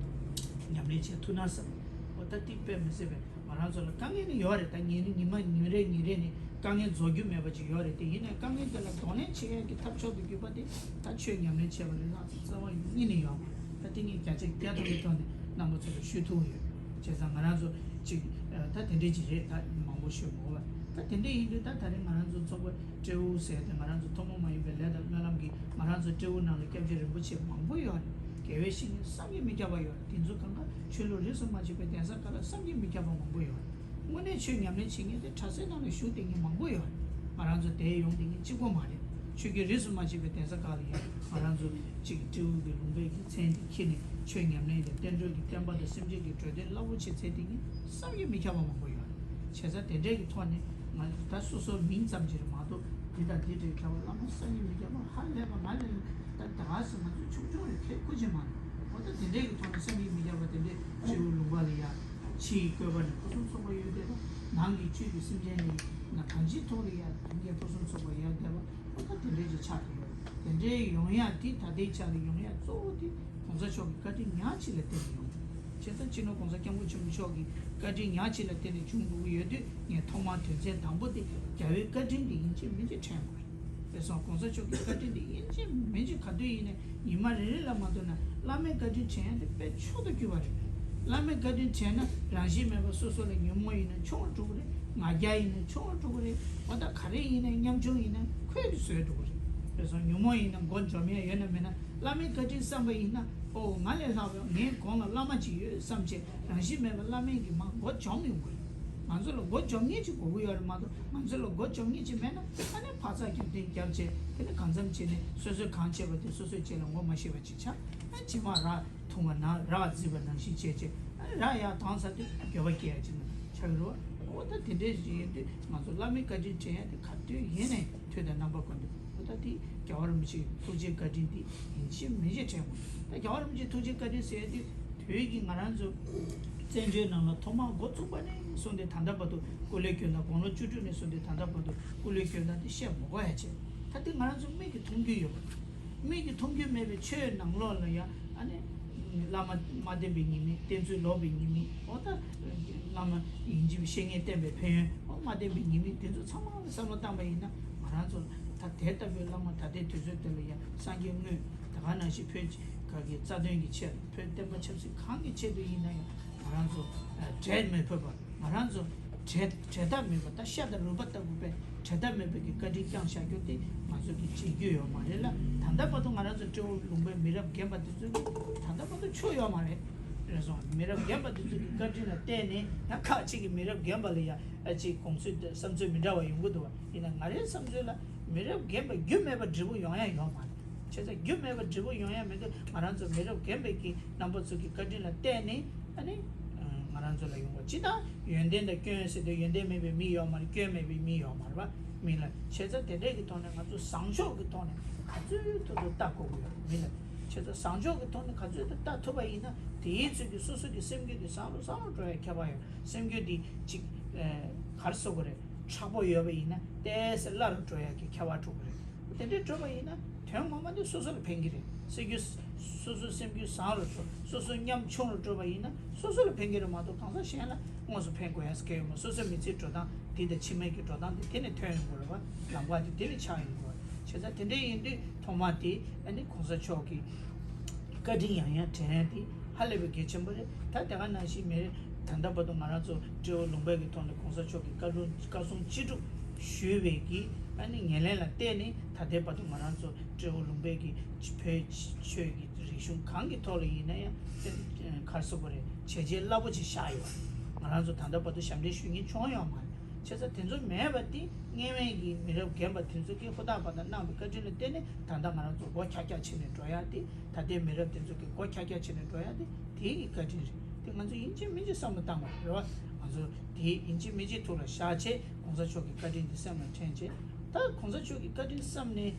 ཉམས་ལེན་བྱེད་ཐུབ་ན་བསམ། ཨོ་ད་དེ་དཔེ་མི་སྲིད་པའི་ང་རང་ཚོ་ལ་དཀའ་ངལ་ནི་ཡོད་རེད། ད་ཉིན་ཉི་མ་ཉིན་རེ་ཉིན་རེ་ནི་དཀའ་ངལ་རྫོགས་རྒྱུ་མེད་པ་ཅིག་ཡོད་རེད། དེ་ཡིན་ནའི་དཀའ་ངལ་དེ་ལ་གདོང་ལེན་བྱེད་ཡས་ཀྱི་ཐབས་མཆོག་ཏུ་གྱུར་པ་དེ་ད་ཆོས་ཉམས་ལེན་བྱས་པ་ལས་ལྷག་ཙམ་རྩ་བ་ཉིད་ནས་ཡོད་མ་རེད། ད་དེ་ངས་བརྒྱ་ཆ་བརྒྱ་ཐམ་པའི་ཐོག་ནས་རྣམ་པ་ཚོ་ལ་ཞུ་ཐུབ་ཡོད། བྱས་ཙང་ང་རང་ཚོ་ཅིག་ད་དེ་འདྲས་ཅིག་རེད། ད་མང་པོ་ཤོད་མ་དགོས་པ། ད་དེ་འདྲས་ཡིན་དུས་ད་ད་རེས་ང་རང་ཚོ་ཚོགས་པ་སྤྲེའུ་ཟེར་ཏེ་ང་རང་ཚོ་ཐུན་མོང་མ་ཡིན་པའི་ལས་དང་སྨོན་ལམ་གྱིས་ང་རང་ཚོ་སྤྲེའུ་ནང་ལ་སྐྱབས་རྗེ་རིན་པོ་ཆེ་མང་པོ་ཡོད་རེད། དགེ་བའི་བཤེས་གཉེན་བསམ་གྱིས་མི་ཁྱབ་པ་ཡོད་རེད། དེ་ཚོ་གང་ག་ཆོས་ལུགས་རིས་སུ་མ་ཆད་པའི་གདན་ས་ཁག་ལ་བསམ་གྱིས་མི་ཁྱབ་པ་མང་པོ་ཡོད་རེད། དངོས་གནས་ཆོས་ཉམས་ལེན་བྱེད་མཁན་དེ་གྲྭ་སའི་ནང་ལ་བཞུགས་བསྡད་མཁན་མང་པོ་ཡོད་རེད། ང་རང་ཚོ་དེར་ཡོང་བསྡད་མཁན་གཅིག་པོ་མ་རེད། ཆོས་ཀྱི་རིས་སུ་མ་ཆད་པའི་གདན་ས་ཁག་ལ་ཡང་ང་རང་ཚོ་གཅིག་སྤྲེའུ་གི་ལུང་པའི་གི་མཚན་དེ་འཁྱེར་ནས་ ཆོས་ཉམས་ལེན་དང་བསྟན་འགྲོའི་གི་བསྟན་པ་དང་སེམས་ཅན་གྱི་འགྲོ་དོན་རླབས་པོ་ཆེ་མཛད་དེ་ངས་བསམ་གྱིས་མི་ཁྱབ་པ་མང་པོ་ཡོད་རེད། བྱས་ཙང་དེ་འདྲའི་གི་ཐོག་ནས་ང་ད་སོ་སོའི་མིང་ཙམ་ཅིག་རེད་མ་གཏོགས་འདི་དང་འདི་འདྲའི་ཁྱབ་པ་བླ་མ་བསམ་གྱིས་མི་ཁྱབ་པ་ཧ་ལས་པ་ང་ལས་ད་ད་ག་ཟེར་ང་ཚོ་ཆུང་ཆུང་རེད་ཁེ་ཁུ་ཆེ་མ་རེད། འོ་ད་དེ་འདྲའི་གི་ཐོག་ནས་བསམ་གྱིས་མི་ཁྱབ་པ་དེ་འདྲའི་སྤྲེའུ་ལུང་པ་ལ་ཡ་ཕྱིའི་བཀོད་པ་ནས་ཕུན་སུམ་ཚོགས་པ་ཡོད་དེ་ནང་གི་བཅུད་ཀྱི་སེམས་ཅན་ནི་ན་གང་ཅིའི་ཐོག་ལ་ཡ་ཕུན་སུམ་ཚོགས་པ་ཡོད་དེ་བ། ད་དེ་འདྲའི་ཅིག་ཆགས་ཀྱི་ཡོད། དེ་འདྲའི་ཡོང་ཡ་དེ་ད་ལྟའི་ཆ་ལ་ཡོང་ཡ་གཙོ་བོ་དེ་གོང་ས་མཆོག་གི་བཀའ་དྲིན་ཉག་གཅིག་ལ་བརྟེན་ནས་ཡོང་། བྱས་ཙང་སྤྱི་ནོར་གོང་ས་སྐྱབས་མགོན་ཆེན་པོ་མཆོག་གི་བཀའ་དྲིན་ཉག་གཅིག་ལ་བརྟེན་ནས་བྱུང་དགོས་ཀྱི་ཡོད་དུས་ངས་ཐོག་མར་དོན་ཚན་དང་པོ་དེ་རྒྱལ་བའི་བཀའ་དྲིན་དེ་ཡིན་གཅིག་མིན་གཅིག་དྲན་དགོས་རེད། དེ་སོང་གོང་ས་མཆོག་གི་བཀའ་དྲིན་དེ་ཡིན་གཅིག་མིན་གཅིག་ག་དུས་ཡིན་ནའི་ཉི་མ་རེ་རེ་ལ་མ་གཏོགས་ན་བླ་མའི་བཀའ་དྲིན་དྲན་ཡ་དེ་དཔེ་མཆོག་ཏུ་གྱུར་པ་རེད། བླ་མའི་བཀའ་དྲིན་དྲན་ན་རང་བཞིན་མེད་པ་སོ་སོ་ལ་ཉོན་མོངས་ཡིན་ན་ཆུང་བ་འགྲོ་གི་རེད། ང་རྒྱལ་ཡིན་ན་ཆུང་བ་འགྲོ་གི་རེད། འོ་ད་ག་རེ་ཡིན་ན་ཉམ་ཆུང་ཡིན་ན་ཁོལ་གྱིས་བཟོས་འགྲོ་གི་རེད། རེད་སོང་ཉོན་མོངས་ཡིན་ན་མགོ་འཇོམས་ཡ་ཡོད་ན་མེད་ན་བླ་མའི་བཀའ་དྲིན་བསམ་པ་ཡིན་ན་ཨོ་ང་ལས་ལྷག་པའི་ངའི་གོང་ལ་བླ་མ་ཅིག་ཡོད་བསམ་བྱས་རང་བཞིན་མེད་པ་བླ་མའི་གི་མ་མགོ་འཇོམས་ཡོང་གི་རེད། ང་ཚོ་ལ་མགོ་འཇོམས་མཁན་ཅིག་དགོས་ཀྱི་ཡོད་རེད་མ་གཏོགས་ང་ཚོ་ལ་མགོ་འཇོམས་མཁན་ཅིག་མེད་ན་ཨ་ནི་འཕག་འཚག་རྒྱབ་རྟེན་རྒྱབ་བྱས་དེ་ནི་གང་འཚམ་བྱས་ནས་སོ་སོས་གང་བྱས་པ་དེ་སོ་སོའི་རྗེས་ལ་ངོ་མ་ཤེས་པ་ཅིག་ཆགས་ཨ་ནི་རྗེས་མ་ར། འཐུང་བ་ན་རག་བརྫིས་པ་ནང་བཞིན་བྱས་བྱས་ཨ་ནི་རག་ཡར་བཏང་ཚར་དུས་འགྱོད་པ་སྐྱེ་ཡ་ཅིག་ན་ཆགས་ཀྱི་རེད་བ། འོ་ད་དེ་འདྲའི་ཞིག་ཡིན་དུས་ང་ཚོ་བླ་མའི་བཀའ་དྲིན་དྲན་ཡ་དེ་ག་དུས་ཡིན་ནའི་དུས་དང་རྣམ་པ་ཀུན་ཏུ་འོ་ད་དེ་རྒྱལ་བ་རིན་པོ་ཆེའི་ཐུགས་རྗེའི་བཀའ་དྲིན་དེ་ཡིན་གཅིག་མིན་གཅིག་དྲན་དགོས། ད་རྒྱལ་བ་རིན་པོ་ཆེའི་ཐུགས་རྗེའི་བཀའ་དྲིན་ཟེར་ཡ་དེ་དུས་ཀྱི་ང་རང་ཚོ་བཙན་བྱོལ་ནང་ལ་ཐོག་མར་འགོ་བཙུགས་པ་ནས་བཟུང་སྟེ་ད་ལྟ་བར་དུ་སྐུ་ལས་བསྐྱོན་དང་དགུང་ལོ་བཅུ་དྲུག་ནས་བཟུང་སྟེ་ད་ལྟ་བར་དུ་སྐུ་ལས་བསྐྱོན་དང་དེ་བཤད་མི་དགོས་ཡ་བྱས། ད་དེ་ང་རང་ཚོ་མིག་གིས་མཐོང་རྒྱུ་ཡོད་པ། མིག་གིས་མཐོང་རྒྱུ་མེད་པའི་ཆོས་ནང་ལོགས་ལ་ཡང་ཨ་ནི་བླ་མ་མ་བསྟེན་པའི་ཉེས་དམིགས། བསྟེན་ཚུལ་ལོག་པའི་ཉེས་དམིགས། འོ་ད་བླ་མ་ཡིན་གཅིག་པའི་བཤེས་གཉེན་བསྟེན་པའི་ཕན་ཡོན། འོ་མ་བསྟེན་པའི་ཉེས་དམིགས་དེ་ཚོ་ཚང་མ་ལ་བསམ་བློ་བཏང་པ་ཡིན་ན་ང་རང་ཚོ་ད་དེ་ལྟ་བུའི་བླ་མ་ད་ལྟའི་དུས་ཚོད་འདི་ལ་ཡང་སངས་རྒྱས་དངོས་ད་ག་ནང་བཞིན་བོད་ག་གི་རྩ་དོན་གྱི་ཆེད་དུ་བོད་བསྟན་པ་ཆབ་སྲིད་གང་གི་ཆེད་དུ་ཡིན་ན་ཡང་ང་རང་ཚོ་འབྲལ་མི་ཕོད་པ། ང་རང་ཚོ་བྲལ་བྲལ་ཐབས་མེད་པ་ད་ཤ་དང་རུས་པ་ལྟ་བུ་པའི་བྲལ་ཐབས་མེད་པའི་གི་བཀའ་དྲིན་བསྐྱངས་བཞག་རྒྱུ་དེ་ང་ཚོ་གི་བརྗེད་རྒྱུ་ཡོད་མ་རེད་ལ། ད་ལྟ་བར་དུ་ང་རང་ཚོ་སྤྲེའུ་ལུང་པའི་མི་རབས་རྒན་པ་དེ་ཚོ་གི་ད་ལྟ་བར་དུ་ཆོས་ཡོད་མ་རེད། རེད་སོང་། མི་རབས་རྒན་པ་དེ་ཚོ་གི་བཀའ་དྲིན་ལ་བརྟེན་ནས་ཡང་ཁག་ཅིག་གི་མི་རབས་རྒན་པ་ལ་ཡང་ཨ་ཅིག་དགོངས་ཚུལ་བསམ་ཚུལ་མི་འདྲ་བ་ཡོང་གི་འདུག་བ། ཡིན་ན་ང་རའི་བསམ་ཚུལ་ལ་མི་རབས་རྒན་པ་རྒྱུ་མེད་པ་འབྲས་བུ་ཡོང་ཡ་ཡོད་མ་རེད། བྱས་ཙང་རྒྱུ་མེད་པ་འབྲས་བུ་ཡོང་ཡ་མེད་དུས་ང་རང་ཚོ་མི་རབས་རྒན་པའི་གི་རྣམ་པ་ཚོ་གི་བཀའ་དྲིན་ལ་བརྟེན་ནས་ཨ་ནི་ང་རང་ཚོ་ལ་ཡོང་བ་ཇི་ལྟར་ཡོན་ཏན་དང་སྐྱོན་ཟེར་དུས་ཡོན་ཏན་མེད་པའི་མི་ཡོད་མ་རེད། སྐྱོན་མེད་པའི་མི་ཡོད་མ་རེད་པ། མི་ལ་བྱས་ཙང་དེ་འདྲས་ཀྱི་ཐོག་ནས་ང་ཚོ་བཟང་ཕྱོགས་ཀྱི་ཐོག་ནས་ག་ཚོད་ཐུབ་ཐུབ་ལྟ་དགོས་ཀྱི་ཡོད་མི་ལ། བྱས་ཙང་བཟང་ཕྱོགས་ཀྱི་ཐོག་ནས་ག་ཚོད་ཐུབ་ལྟ་ཐུབ་པ་ཡིན་ན་དེའི་ཚོད་ཀྱི་སོ་སོ་གི་སེམས་རྒྱུད་དེ་བཟང་རུ་བཟང་རུ་འགྲོ་ཡ་ཁྱབ་པ་ཡོད། སེམས་རྒྱུད་དེ་ཅིག་ག་རེ་ཟེར་དགོས་རེད། མཁྲེགས་པོ་ཡོད་པ་ཡིན་ན་ཏོག་ཙམ་སླ་རུ་འགྲོ་ཡ་གི་ཁྱབ་པ་འགྲོ་གི་རེད། དེ་འདྲས་འགྲོ་བ་ཡིན་ན་དོན་ངོ་མ་དེ་སོ་སོ་ལ་ཕན་གྱི་རེད། སེམས་རྒྱུད་སོ་སོའི་སེམས་རྒྱུད་བཟང་རུ་འགྲོ། སོ་སོ་ཉམ་ཆུང་རུ་འགྲོ་བ་ཡིན་ན་སོ་སོ་ལ་ཕན་གྱི་རེད་མ་གཏོགས་གང་ཟག་གཞན་ལ་དངོས་སུ་ཕན་དགོས་ཡ་ཟེར་གྱི་ཡོད་མ་རེད། སོ་སོའི་མི་ཚེའི་འགྲོ་སྟངས་དེ་དང་ཕྱི་མའི་གི་འགྲོ་སྟངས་དེ་དེ་ནས་ཐོན་ཡོང་དགོས་རེད་བ། ལམ་ཁ་དེ་དེ་ནས་ཆགས་ཡོང་དགོས་རེད། བྱས་ཙང་དེ་འདྲས་ཡིན་དུས་ཐོག་མ་དེ་ཨ་ནི་གོང་ས་མཆོག་གི་བཀའ་དྲིན་ཡང་ཡང་དྲན་ཡ་དེ་ཧ་ལས་པའི་གལ་ཆེན་པོ་རེད། ད་དེ་ག་ནང་བཞིན་མི་རེད། ད་ལྟ་བར་དུ་ང་རང་ཚོ་སྤྲེའུ་ལུང་པའི་གི་ཐོག་ནས་གོང་ས་མཆོག་གི་བཀའ་དྲུང་བཀའ་གསུང་ཅི་སྒྲུབ་ཞུས་པའི་གི་ཨ་ནི་ངོས་ལེན་ལ་བརྟེན་ནས་ད་ལྟའི་བར་དུ་ང་རང་ཚོ་སྤྲེའུ་ལུང་པའི་གི་བོད་ཆོས་ཀྱི་རིག་གཞུང་གང་གི་ཐོག་ལ་ཡིན་ན་ཡང་ག་རེ་ཟེར་དགོས་རེད། བྱས་རྗེས་རླབས་པོ་ཆེ་བཞག་ཡོད། ང་རང་ཚོ་ད་ལྟ་བར་དུ་ཞབས་འདྲེན་ཞུ་མཁན་བྱུང་ཡོད་མ་རེད། བྱས་ཙང་དེ་ཚོ་མེད་པ་དེ་སྔོན་མའི་གི་མི་རབས་རྒན་པ་དེ་ཚོ་གིས་ཧུར་ཐག་པ་དང་གནང་བའི་བཀའ་དྲིན་ལ་བརྟེན་ནས་ད་ལྟ་ང་རང་ཚོ་སྒོ་ཁྱག་ཁྱག་ཕྱེ་ནས་འགྲོ་ཡ་དེ། ད་ལྟའི་མི་རབས་དེ་ཚོ་གིས་སྒོ་ཁྱག་ཁྱག་ཕྱེ་ནས་འགྲོ་ཡ་དེ་དེའི་གི་བཀའ་དྲིན་རེད། དེ་ང་ཚོ་ཡིན་གཅིག་མིན་གཅིག་བསམ་བློ་བཏང་དགོས་རེད་བ། ང་ཚོ་དེ་ཡིན་གཅིག་མིན་གཅིག་ཐུགས་ལ་བཞག་བྱས་གོང་ས་མཆོག་གི་བཀའ་དྲིན་དེ་སེམས་ལ་དྲན་བྱས། ད་གོང་ས་མཆོག་གི་བཀའ་དྲིན་བསམ་ནས་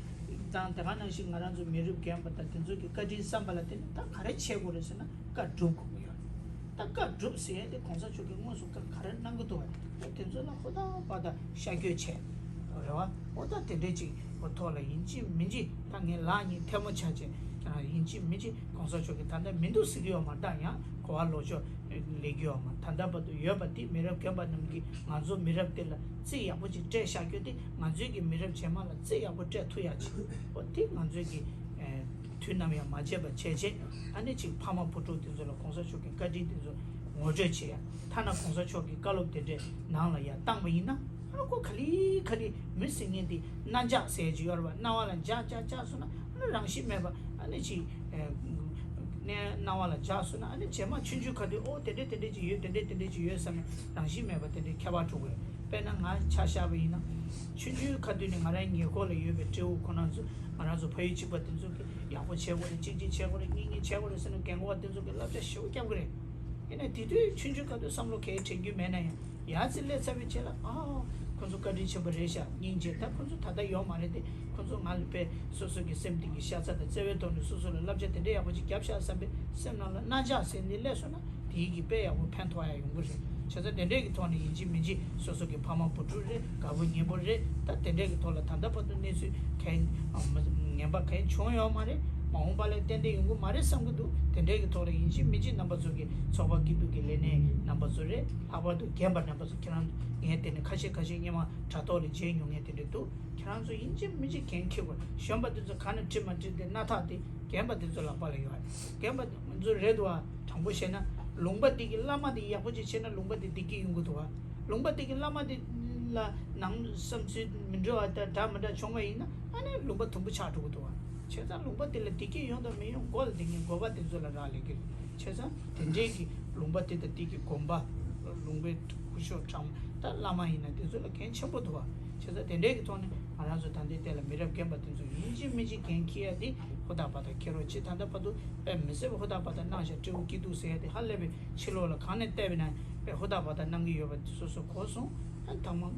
དང་དེ་ག་ནང་བཞིན་ང་རང་ཚོ་མི་རབས་རྒན་པ་དང་དེ་ཚོ་གི་བཀའ་དྲིན་བསམ་པ་ལ་བརྟེན་ནས་ད་ག་རེ་བྱེད་དགོས་རེད་ཟེར་ན་བཀའ་སྒྲུབ་དགོས་ཀྱི་ཡོད་རེད། ད་བཀའ་སྒྲུབ་ཟེར་ཡ་དེ་གོང་ས་མཆོག་གིས་དངོས་སུ་བཀའ་ག་རེ་གནང་གི་འདུག་བ། ད་དེ་ཚོ་ལ་ཧུར་ཐག་པ་དང་ཤར་བསྐྱོད་བྱས་རེད་བ། འོ་ད་དེ་འདྲས་ཅིག་གི་ཐོག་ལ་ཡིན་གཅིག་མིན་གཅིག་ད་ངས་ལག་གཉིས་ཐལ་མོ་སྦྱར་བྱས་ཀྱང་ཡིན་གཅིག་མིན་གཅིག་གོང་ས་མཆོག་གིས་ད་ལྟ་མི་འདུག་ཟེར་གྱི་ཡོད་མ་རེད། ད་ཡང་གོ་བ་ལོག་ཕྱོགས་ལེན་གྱི་ཡོད་མ་རེད། ད་ལྟ་བར་དུ་ཡོད་པ་དེ་མི་རབས་རྒན་པ་རྣམས་ཀྱིས་ང་ཚོ་མི་རབས་དེ་ལ་རྩིས་ཡག་པོ་ཅིག་སྤྲད་བཞག་རྒྱུ་དེ་ང་ཚོའི་གི་མི་རབས་རྗེས་མ་ལ་རྩིས་ཡག་པོ་སྤྲད་ཐུབ་ཡག་ཅིག་འོ་དེ་ང་ཚོའི་གི་དུས་ནམ་ཡང་མ་བརྗེད་པ་བྱས་བྱས་ཨ་ནི་ཅིག་ཕ་མ་བུ་ཕྲུག་དེ་ཚོ་ལ་གོང་ས་མཆོག་གི་བཀའ་དྲིན་དེ་ཚོ་ངོ་སྤྲོད་བྱེད་ཡ། ཐ་ན་གོང་ས་མཆོག་གི་བཀའ་སློབ་དེ་འདྲའི་ནང་ལ་ཡ་བཏང་བ་ཡིན་ན་ཨ་ཁོ་ག་ལེ་ག་ལེ་མི་ཟེར་མཁན་དེ་རྣ་འཇགས་ཟེར་གྱི་ཡོད་རེད་བ། རྣ་བ་ལ་འཇགས་འཇགས་འཇགས་སོང་ན་ཨ་ནི་རང་བཞིན་མེད་པ་ཨ་ནི་ཅིག་ནས་རྣ་བ་ལ་འཇགས་སོང་ན་ཨ་ནི་རྗེས་མ་ཆུང་ཆུང་ག་དུས་ཨོ་དེ་འདྲས་དེ་འདྲས་ཅིག་ཡོད། དེ་འདྲས་དེ་འདྲས་ཅིག་ཡོད་བསམ་ནས་རང་བཞིན་མེད་པ་དེ་འདྲས་ཁྱད་པར་འགྲོ་གི་རེད། དཔེར་ན་ང་ཆ་བཞག་པ་ཡིན་ན། ཆུང་ཆུང་ཁ་ཐུག་ནས་ང་རང་ཉེ་འཁོར་ལ་ཡོད་པའི་སྤྲེའུ་ཁོ་རང་ཚོ། ང་རང་ཚོ་ཕ་ཡུལ་གཅིག་པ་དེ་ཚོ་གིས་ཡག་པོ་བྱེད་དགོས་རེད། གཅིག་གཅིག་བྱེད་དགོས་རེད། གཉིས་གཉིས་བྱེད་དགོས་རེད་ཟེར་ནས་རྒན་གོག་པ་དེ་ཚོ་གིས་བསླབ་བྱ་ཞེ་པོ་བརྒྱབ་ཀྱི་རེད། ཡིན་ནའི་དེ་དུས་ཆུང་ཆུང་སྐབས་དུས་བསམ་བློ་གང་ཡང་དྲན་རྒྱུ་མེད་ན་ཡང་། ཡར་ཙམ་སླེབས་ཚར་བའི་རྗེས་ལ། ཨ། ཁོ་ཚོ་བཀའ་དྲིན་ཆེན་པོ་རེད་ཤག་སྙིང་རྗེ། ད་ཁོ་ཚོ་ད་ལྟ་ཡོད་མ་རེད་དེ། ཁོ་ཚོ་ང་ལ་དཔེ་སོ་སོ་གི་སེམས་གཏིང་གི་ཤ་ཚ་དང་བརྩེ་བའི་ཐོག་ནས་སོ་སོ་ལ་བསླབ་བྱ་དེ་འདྲ་ཡག་པོ་ཅིག་བརྒྱབ་ཤག་བསམ་པའི་སེམས་ནང་ལ་རྣ་འཇགས་ཟེར་ནས་སླེབས་སོང་ན། དེའི་གི་དཔེ་ཡག་པོ་ཕན་ཐོགས་ཡ་ཡོང་གི་རེད། བྱས་ཙང་དེ་འདྲའི་གི་ཐོག་ནས་ཡིན་གཅིག་མིན་གཅིག་སོ་སོ་གི་ཕ་མ་བུ་ཕྲུག་རེད། དགའ་པོ་ཉེ་པོ་རེད། ད་དེ་འདྲའི་གི་ཐོག་ལ་ད་ལྟ་བར་དུ་གནས་ཚུལ་གང་ངན་པ་གང་བྱུང་ཡོད་མ་རེད། མ་འོངས་པ་ལ་ཏན་ཏན་ཡོང་གི་མ་རེད་བསམ་གི་འདུག་དེ་འདྲའི་གི་ཐོག་ལ་ཡིན་གཅིག་མིན་གཅིག་རྣམ་པ་ཚོ་གི་ཚོགས་པ་སྐྱིད་སྡུག་གི་ལས་སྣེ་རྣམ་པ་ཚོ་རེད། ལྷག་པར་དུ་རྒན་པ་རྣམ་པ་ཚོ། ཁྱེད་རང་ངས་དེ་ནས་ཁ་ཤས་ཁ་ཤས་སྔོན་མ་དྲ་ཐོག་ལ་མཇལ་མྱོང་མཁན་དེ་འདྲ་འདུག་ཁྱེད་རང་ཚོ་ཡིན་གཅིག་མིན་གཅིག་འགན་འཁྱེར་དགོས། གཞོན་པ་དེ་ཚོ་ག་ནས་ཁྲིད་མ་ཁྲིད་དེ་སྣ་ཐག་དེ་རྒན་པ་དེ་ཚོ་ལག་པ་ལ་ཡོད་རེད། རྒན་པ་དེ་ང་ཚོ་རེད་འདུག་ཨ། དྲང་པོ་བཤད་ན་ལུང་པ་དེ་གི་བླ་མ་དེ་ཡག་པོ་ཅིག་བྱས་ན་ལུང་པ་དེ་བདེ་སྐྱིད་ཡོང་གི་འདུག་ཨ། ལུང་པ་དེ་གི་བླ་མ་དེ་ལ་ནང་བསམ་ཚུལ་མི་འདྲ་བ་དང་འདྲ་མི་འདྲ་བྱུང་བ་ཡིན་ན། ཨ་ནི་ལུང་པ་དུམ་བུ་ཆགས་འགྲོ་གི་འདུག་ཨ། བྱས་ཙང་ལུང་པ་དེ་ལ་བདེ་སྐྱིད་ཡོང་དང་མི་ཡོང་མགོ་ལ་བསྡད་མཁན་འགོ་པ་དེ་ཚོ་ལ་རག་ལས་ཀྱི་རེད། བྱས་ཙང་དེ་འདྲའི་གི་ལུང་པ་དེ་དང་དེ་གི་དགོན་པ། ལུང་པའི་སྐུ་ཞབས་ཁྲ་མོ་དང་བླ་མ་ཡིན་ན་དེ་ཚོ་ལ་འགན་ཆེན་པོ་འདུག་བ། བྱས་ཙང་དེ་འདྲའི་གི་ཐོག་ནས་ང་རང་ཚོ་ད་ལྟའི་ལྟས་ལ་མི་རབས་རྒན་པ་དེ་ཚོ་ཡིན་གཅིག་མིན་གཅིག་འགན་འཁྱེར་ཡ་དེ་ཧུར་ཐག་བར་ཐག་འཁྱེར་རོགས་བྱེད། ད་ལྟ་བར་དུ་དཔེ་མི་སྲིད་པ་ཧུར་ཐག་བར་ཐག་གནང་བཞག་སྤྲེའུ་སྐྱིད་སྡུག་ཟེར་ཡ་དེ་ཧ་ལས་པའི་ཕྱི་ལོགས་ལ་གང་ནས་བལྟས་པ་ཡིན་ན་དཔེ་ཧུར་ཐག་བར་ཐག་གནང་གི་ཡོད་པ་དེ་སོ་སོ་གོ་སོང་། ཨ་ནི་དང་མ།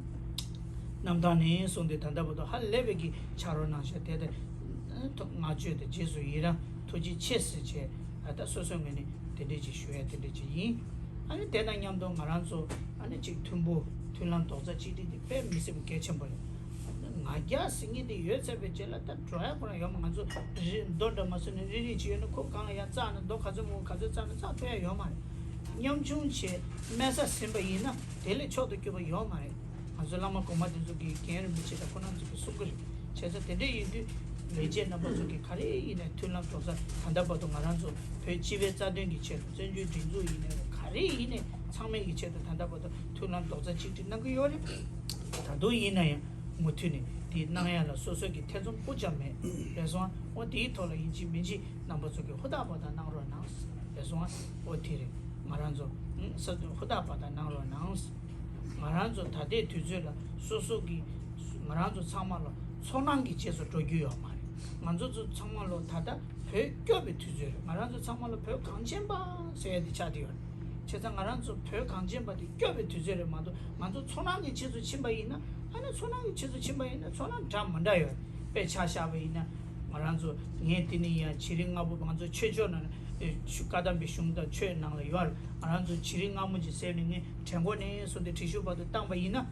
གནམ་ཐང་ནས་བཟུང་སྟེ་ད་ལྟ་བར་དུ་ཧ་ལས་པའི་གི་ཕྱག་རོགས་གནང་བཞག་དེ་ལྟར་བསྔགས་བརྗོད་དང་རྗེས་སུ་ཡི་རང་ཐུགས་རྗེ་ཆེ་ཟེར་བྱས། ད་ལྟ་སོ་སོའི་ངོས་ནས་དེ་འདྲས་ཅིག་ཞུ་ཡ་དེ་འདྲས་ཅིག་ཡིན། ཨ་ནི་དེ་དང་མཉམ་དུ་ང་རང་ཚོ་ཨ་ནི་ཅིག་མཐུན་པོ་མཐུན་ལམ་རྡོག་རྩ་གཅིག་སྒྲིལ་དེ་དཔེ་མི་སྲིད་པ་གལ་ཆེན་པོ་རེད། ང་རྒྱལ་ཟེར་མཁན་དེ་ཡོད་ཚར་བའི་རྗེས་ལ་ད་འགྲོ་ཡ་ཁོ་རང་ཡོད་མ། ང་ཚོ་རི་རྡོ་འདྲ་མ་བཟོས་ནས་རི་རི་ཅིག་ཡོད་ན་ཁོ་གང་ལ་ཡ་བཙགས་ནས་རྡོ་ག་ཚོད་མང་པོ་ག་ཚོད་བཙགས་ནས་བཙགས་ཐུབ་ཡ་ཡོད་མ་རེད། ཉམ་ཆུང་བྱས་དམན་ས་ཟིན་པ་ཡིན་ན་དེ་ལས་མཆོག་ཏུ་གྱུར་པ་ཡོད་མ་རེད། ང་ཚོ་བླ་མ་གོང་མ་དེ་ཚོ་གིས་རྒན་རིན་པོ་ཆེ་དང་ཁོ་རང་ཚོ་གིས་གསུང་གི་རེད། བྱས་ཙང་དེ་འདྲ་ཡིན་དུས་ལས་བྱེད་རྣམ་པ་ཚོ་གིས་ག་རེ་ཡིན་ནའི་མཐུན་ལམ་རྡོག་རྩ། ད་ལྟ་བར་དུ་ང་རང་ཚོ་བོད་སྤྱི་པའི་རྩ་དོན་གྱི་ཆེད་དུ། བཙན་བྱོལ་སྒྲིག་འཛུགས་ཡིན་ནའི་ག་རེ་ཡིན་ནའི་ཚང་མའི་གི་ཆེད་དུ་ད་ལྟ་བར་དུ་མཐུན་ལམ་རྡོག་རྩ་གཅིག་སྒྲིལ་གནང་གི་ཡོད་རེད། ད་དུང་ཡིན་ན་ཡང་མུ་མཐུད་ནས་དེ་གནང་ཡ་ལ་སོ་སོ་གི་ཐེ་ཚོམ་སྤུ་ཙམ་མེད། རེད་སོང་ཨ། འོ་དེའི་ཐོག་ལ་ཡིན་གཅིག་མིན་གཅིག་རྣམ་པ་ཚོ་གིས་ཧུར་ཐག་བར་ཐག་གནང་རོགས་གནང་། རེད་སོང་ཨ། འོ་དེ་རེད། ང་རང་ཚོ་ཨང་ས་དོན་ཧུར་ཐག་བར་ཐག་གནང་རོགས་གནང་། ང་རང་ཚོ་ད་ལྟའི་དུས་ཚོད་ལ་སོ་སོ་གི་ང་རང་ཚོ་ཚང་མ་ལ་ཚོར་སྣང་གི་རྗེས་སུ་འགྲོ་རྒྱུ་ཡོད་མ་རེད། ང་ཚོ་ཚོ་ཚང་མ་ལ་ད་ལྟ་བོད་སྐྱོབ་པའི་དུས་ཚོད་རེད། ང་རང་ཚོ་ཚང་མ་ལ་བོད་གངས་ཅན་པ་ཟེར་ཡ་དེ་ཆགས་བསྡད་ཡོད་རེད། བྱས་ཙང་ང་རང་ཚོ་བོད་གངས་ཅན་པ་དེ་སྐྱོབ་པའི་དུས་ཚོད་རེད་མ་གཏོགས། ང་ཚོ་ཚོར་སྣང་གི་རྗེས་སུ་ཕྱིན་པ་ཡིན་ན། ཨ་ནི་ཚོར་སྣང་གི་རྗེས་སུ་ཕྱིན་པ་ཡིན་ན་ཚོར་སྣང་འདྲ་མི་འདྲ་ཡོད་རེད། དཔེ་ཆ་བཞག་པ་ཡིན་ན། ང་རང་ཚོ་ངས་དེ་ནས་ཡང་བྱི་རིལ་ལྔ་པོ་ང་ཚོ་ཆོས་ཕྱོགས་ནང་ཨེ་ཆུ་བཀའ་གདམས་པའི་གཞུང་དང་ཆོས་ནང་ལ་ཡོད་རེད། ང་རང་ཚོ་བྱི་རིལ་ལྔ་པོ་ཅིག་ཟས་ནས་ངས་དྲན་གོ་ནས་སོང་སྟེ་དྲི་ཤུལ་བར་དུ་བཏང་པ་ཡིན་ན།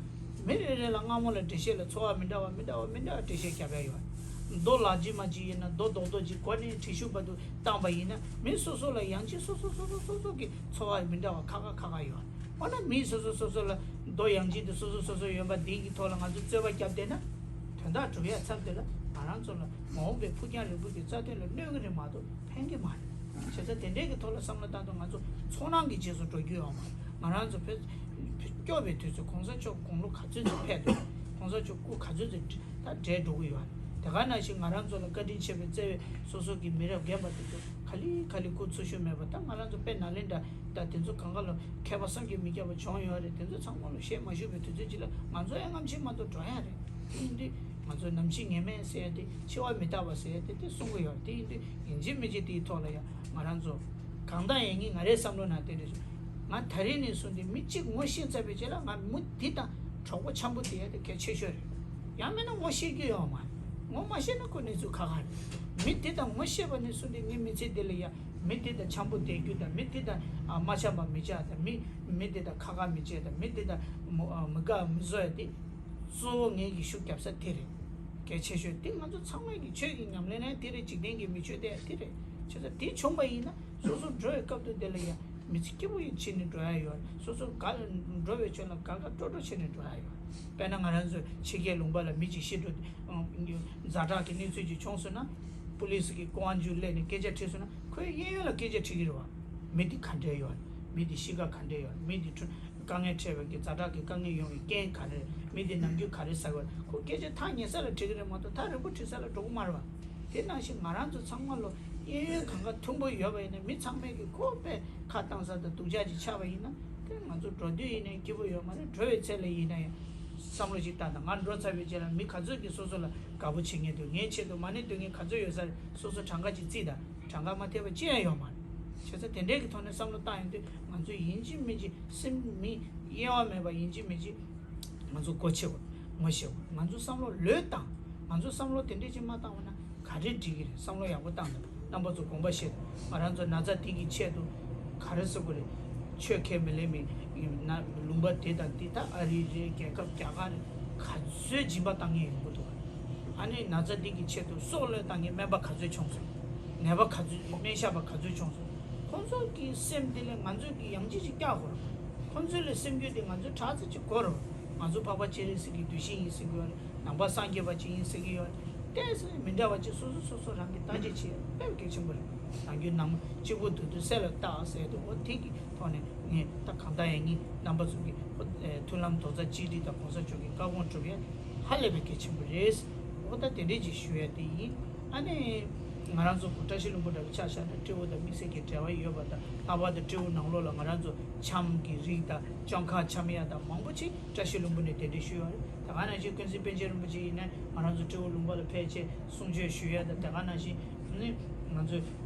མི་རེ་རེ་ལ་སྔ་མོ་ལ་འགྲེལ་བཤད་ལ་ཚོར་བ་མི་འདྲ་བ་མི་འདྲ་བ་མི་འདྲ་བ་འགྲེལ་བཤད་རྒྱབ་ཡ་ཡོད་རེད། མདོ་ལག་ཅི་མ་ཅི་ཡིན་ན་མདོ་རྡོག་རྡོག་ཅིག་གོ་ནས་དྲི་ཤུལ་བར་དུ་བཏང་པ་ཡིན་ན། མི་སོ་སོ་ལ་ཡང་ཅིག་སོ་སོ་སོ་སོ་སོ་སོ་གི་ཚོར་བ་མི་འདྲ་བ་ཁ་ཁ་ཁ་ཁ་ཡོད་རེད། འོ་ན་མི་སོ་སོ་སོ་སོ་ལ་མདོ་ཡང་ཅིག་དེ་སོ་སོ་སོ་སོ་ཡོད་པ་འདི་གི་ཐོག་ལ་ང་ཚོ་རྩོད་པ་བརྒྱབ་བསྡད་ན། དོན་དག་སྒྲུབ་ཡ་མཚམས་དེ་ལ་ང་རང་ཚོ་ལ་མ་འོངས་པའི་ཕུགས་རྒྱང་རིང་པོ་གི་རྩ་དོན་ལ་གནོད་གི་རེད་མ་གཏོགས་ཕན་གི་མ་རེད། བྱས་ཙང་དེ་འདྲའི་གི་ཐོག་ལ་བསམ་བློ་བཏང་དུས་ང་ཚོ་ཚོར་སྣང་གི་རྗེས་སུ་འགྲོ་རྒྱུ་ཡོད་མ་རེད། ང་རང་ཚོ་བོད་བོད་སྐྱོབ་པའི་དུས་ཚོད་གོང་ས་མཆོག་དགུང་ལོ་ག་ཚོད་ཅིག་ཕེབས་འདུག་གོང་ས་མཆོག་སྐུ་ག་ཚོད་ཅིག་ད་བགྲེས་འགྲོ་གི་ཡོད་རེད། དེ་ག་ནང་བཞིན་ང་རང་ཚོ་ལ་བཀའ་དྲིན་ཆེ་བའི་བརྩེ་བའི་སོ་སོ་གི་མི་རབས་རྒན་པ་དེ་ཚོ་ག་ལེ་ག་ལེ་སྐུ་འཚོ་བཞུགས་མེད་པ། ད་ང་རང་ཚོ་དཔེ་ནཱ་ལེནྡྲ་ད་དེ་ཚོ་གང་ག་ལ་མཁས་པ་བསམ་གྱིས་མི་ཁྱབ་པ་བྱུང་ཡོད་རེད། དེ་ཚོ་ཚང་མ་ལ་ཞལ་མ་བཞུགས་པའི་དུས་ཚོད་ཅིག་ལ་ང་ཚོ་ཡང་སྔ་ཕྱི་མ་གཏོགས་འགྲོ་ཡ་རེད། དེ་ཡིན་དུས་ང་ཚོ་ནམ་འཆི་ངེས་མེད་ཟེར་ཡ་དེ་འཆི་བ་མི་རྟག་པ་ཟེར་ཡ་དེ་དེ་གསུང་གི་ཡོད་རེད། དེ་ཡིན་དུས་ཡིན་གཅིག་མིན་གཅིག་དེའི་ཐོག་ལ་ཡང་ང་རང་ཚོ་གང་ལྟར་ཡིན་ངེས་ང་རའི་བསམ་བློ་ནང་དེ་འདྲ་ཞིག་ང་ད་རེས་ནས་བཟུང་སྟེ་མི་གཅིག་ངོ་ཤེས་ཚར་བའི་རྗེས་ལ་ང་མི་འདི་དང་གྲོགས་པོ་འཆམ་པོ་བསྡད་ཡ་དེ་གལ་ཆེ་ཤོས་རེད། ཡང་མིན་ན་ངོ་ཤེས་རྒྱུ་ཡོད་མ་རེད། ངོ་མ་ཤེས་ན་ཁོ་གནས་ཚུལ་ཁག་ཁག་རེད། མི་དེ་དང་ངོ་ཤེས་པ་ནས་བཟུང་སྟེ་ངའི་མི་ཚེ་འདི་ལ་ཡ་མི་དེ་དང་འཆམ་པོ་བསྡད་རྒྱུ་དང་། མི་དེ་དང་ཨ་མ་འཆམ་པ་མི་བྱ་དང་། མི་མི་དེ་དང་ཁ་ཁ་མི་བྱེད་དང་། མི་དེ་དང་མི་ཨ་མི་དགའ་མི་བཟོ་ཡ་དེ་གཙོ་བོ་ངའི་གི་ཤུགས་རྒྱབ་ས་དེ་རེད། གལ་ཆེ་ཤོས་དེ་ང་ཚོ་ཚང་མའི་གི་ཆོས་ཀྱི་ཉམས་ལེན་ནི་དེ་རེད། འཇིག་རྟེན་གྱི་མི་ཆོས་དེ་དེ་རེད། བྱས་ཙང་དེ་བྱུང་བ་ཡིན་ན་སོ་སོ་འགྲོ་བའི་སྐབས་དུ་དེ་ལ་ཡ་མི་ཚེ་སྐྱིད་པོ་ཡིན་བྱས་ནས་འགྲོ་ཡ་ཡོད། སོ་སོ་དགའ་འགྲོ་བའི་ཆོས་ལ་དགའ་དགའ་སྤྲོ་སྤྲོ་བྱས་ནས་འགྲོ་ཡ་ཡོད། དཔེར་ན་ང་རང་ཚོ་ཕྱི་རྒྱལ་ལུང་པ་ལ་མི་གཅིག་ཤི་འགྲོ། ཛ་དྲག་གི་གནས་ཚུལ་ཅིག་བྱུང་སོང་ན། པུ་ལི་སི་གི་ཀོ་ཨན་ཇུ་སླེབས་ནས་སྐད་ཆ་དྲིས་སོང་ན། ཁོས་གཡས་གཡོན་ལ་སྐད་ཆ་དྲི་གི་རེད་བ། མི་འདི་ག་འདྲས་ཡོད། མི་འདི་གཤིས་ཀ་ག་འདྲས་ཡོད། མི་འདི་དཀའ་ངལ་འཕྲད་པའི་གི་ཛ་དྲག་གི་དཀའ་ངལ་ཡོང་བའི་རྐྱེན་ག་རེ་རེད། མི་འདི་ནམ་རྒྱུན་ག་རེ་ཟ་གི་ཡོད། ཁོ་སྐད་ཆ་ཐག་ཉེ་ས་ལ་དྲི་གི་རེད་མ་གཏོགས་ཐག་རིང་པོ་དྲི་ས་ལ་འགྲོ་གི་མ་རེད་བ། དེ་ནང་བཞིན་ང་རང་ཚོ་ཚང་མ་ལོ་གཡས་གཡོན་གང་ག་མཐུན་པོ་ཡོད་པ་ཡིན་ན། མི་ཚང་མས་ཀྱི་ཁོ་དཔེ་ཁ་བཏང་ས་དང་སྡུག་ཅག་ཅིག་ཆགས་པ་ཡིན་ན། དེ་ང་ཚོ་འགྲོ་དུས་ཡིན་ནའི་སྐྱིད་པོ་ཡོད་མ་རེད། འགྲོ་བའི་ཚེ་ལ་ཡིན་ན་ཡང་ བསམ་བློ་ཞིག་བཏང་དང་། ང་འགྲོ་ཚར་བའི་རྗེས་ལ་མི་ག་ཚོད་ཀྱིས་སོ་སོ་ལ་དགའ་པོ་བྱེད་མཁན་འདུག་ངའི་ཆེད་དུ་མ་ཎི་འདོན་མཁན་ག་ཚོད་ཡོད་ས་རེད། སོ་སོ་གྲངས་ཀ་ཅིག་བརྩིས་དང་། གྲངས་ཀ་མ་ཐེབས་པ་ཅི་ཡང་ཡོད་མ་རེད། བྱས་ཙང་དེ་འདྲའི་གི་ཐོག་ནས་བསམ་བློ་བཏང་ཡོང་དུས། ང་ཚོ་ཡིན་གཅིག་མིན་གཅིག་སེམས་མི་གཡེང་བ་མེད་པ་ཡིན་གཅིག་མིན་གཅིག་ང་ཚོ་སྒོ་ཕྱེ་དགོས། ངོ་ཤེས་དགོས། ང་ཚོ་བསམ་བློ་ལོས་བཏང་། ང་ཚོ་བསམ་བློ་དེ་འདྲས་ཅིག་མ་བཏང་བ་ན་ག་རེ་འགྲིག་གི་རེད། བསམ་བློ་ཡག་པོ་བཏང་དང་། རྣམ་པ་ཚོ་དགོངས་པ་བཞེས་དང་། ང་རང་ཚོ་ན་ཚ་འདི་གི་ཆེད་དུ་ག་རེ་ཟེར་དགོས་རེད། ཆོས་ཁས་མི་ལེན་མི་ན་ལུང་པ་དེ་དང་འདི་དག་ཨ་རི་རེད། རྒྱལ་ཁབ་རྒྱ་གར་རེད། ག་ཚོད་སྦྱིན་པ་བཏང་མཁན་ཡོང་གི་འདུག་ཨ་ནི་ན་ཚ་འདི་གི་ཆེད་དུ་སྲོག་བློས་བཏང་མཁན་སྨན་པ་ག་ཚོད་བྱུང་སོང་། ནད་པ་ག་ཚོད། སྨན་ཞབས་པ་ག་ཚོད་བྱུང་སོང་། ཁོང་ཚོ་གི་སེམས་དེ་ལས་ང་ཚོས་ཀྱི་ཡང་ཅི་ཞིག་བཀྱག་དགོས་རེད། ཁོང་ཚོ་ལ་སེམས་རྒྱུད་དེ་ང་ཚོས་དྲག་ཙམ་ཅིག་དགོས་རེད། ང་ཚོ་འཕགས་པ་སྤྱན་རས་གཟིགས་ཀྱི་གདུལ་ཞིང་ཡིན་ཟེར་གྱི་ཡོད་རེད། ནང་པ་སངས་རྒྱས་པ་ཅིག་ཡིན་ཟེར་གྱི་ཡོད་རེད། ཏོག་ཙམ་མི་འདྲ་བ་ཅིག་སོ་སོ་སོ་སོ་རང་གིས་བརྟག་དཔྱད་བྱེད་དཔེ་གལ་ཆེན་པོ་རེད། ནམ་རྒྱུན་ནམ་གཅིག་པུ་དུས་དུས་གསེར་ལ་བལྟ་ཟེར་དུས། འོ་དེ་གི་ཐོག་ནས་ངས་ད་གང་ལྟར་ཡང་ངས་རྣམ་པ་ཚོ་གི་འོ་མཐུན་ལམ་རྡོག་རྩ་གཅིག་སྒྲིལ་དང་གོང་ས་མཆོག་གི་བཀའ་དགོངས་སྒྲུབ་ཡ་ཧ་ལས་པའི་གལ་ཆེན་པོ་རེད། འོ་ད་དེ་འདྲས་ཅིག་ཞུ་ཡ་དེ་ཡིན། ཨ་ནི་ང་རང་ཚོ་བཀྲ་ཤིས་ལྷུན་པོ་འདྲ་བོ་ཆ་བཞག་ན། སྤྲེའུ་དང་དམིགས་བསལ་གྱི་འབྲེལ་བ་ཡོད་པ་དང་། ལྷག་པར་དུ་སྤྲེའུ་ལུང་པ་ལ་ང་རང་ཚོ་འཆམ་གྱི་རིགས་དང་བཅོམ་ཁ་འཆམ་ཡ་དང་མང་པོ་ཅིག་བཀྲ་ཤིས་ལྷུན་པོ་ནས་གདན་འདྲེན་ཞུས་ཡོད་རེད། དེ་ག་ནང་བཞིན་ཀུན་གཟིགས་པཎ་ཆེན་རིན་པོ་ཆེ་ཡིན་ན་ང་རང་ཚོ་སྤྲེའུ་ལུང་པ་ལ་ཕལ་ཆེར་གསུང་ཆོས་ཞུ་ཡ་དང་། དེ་ག་ནང་བཞིན་ནི་ང་ཚོ་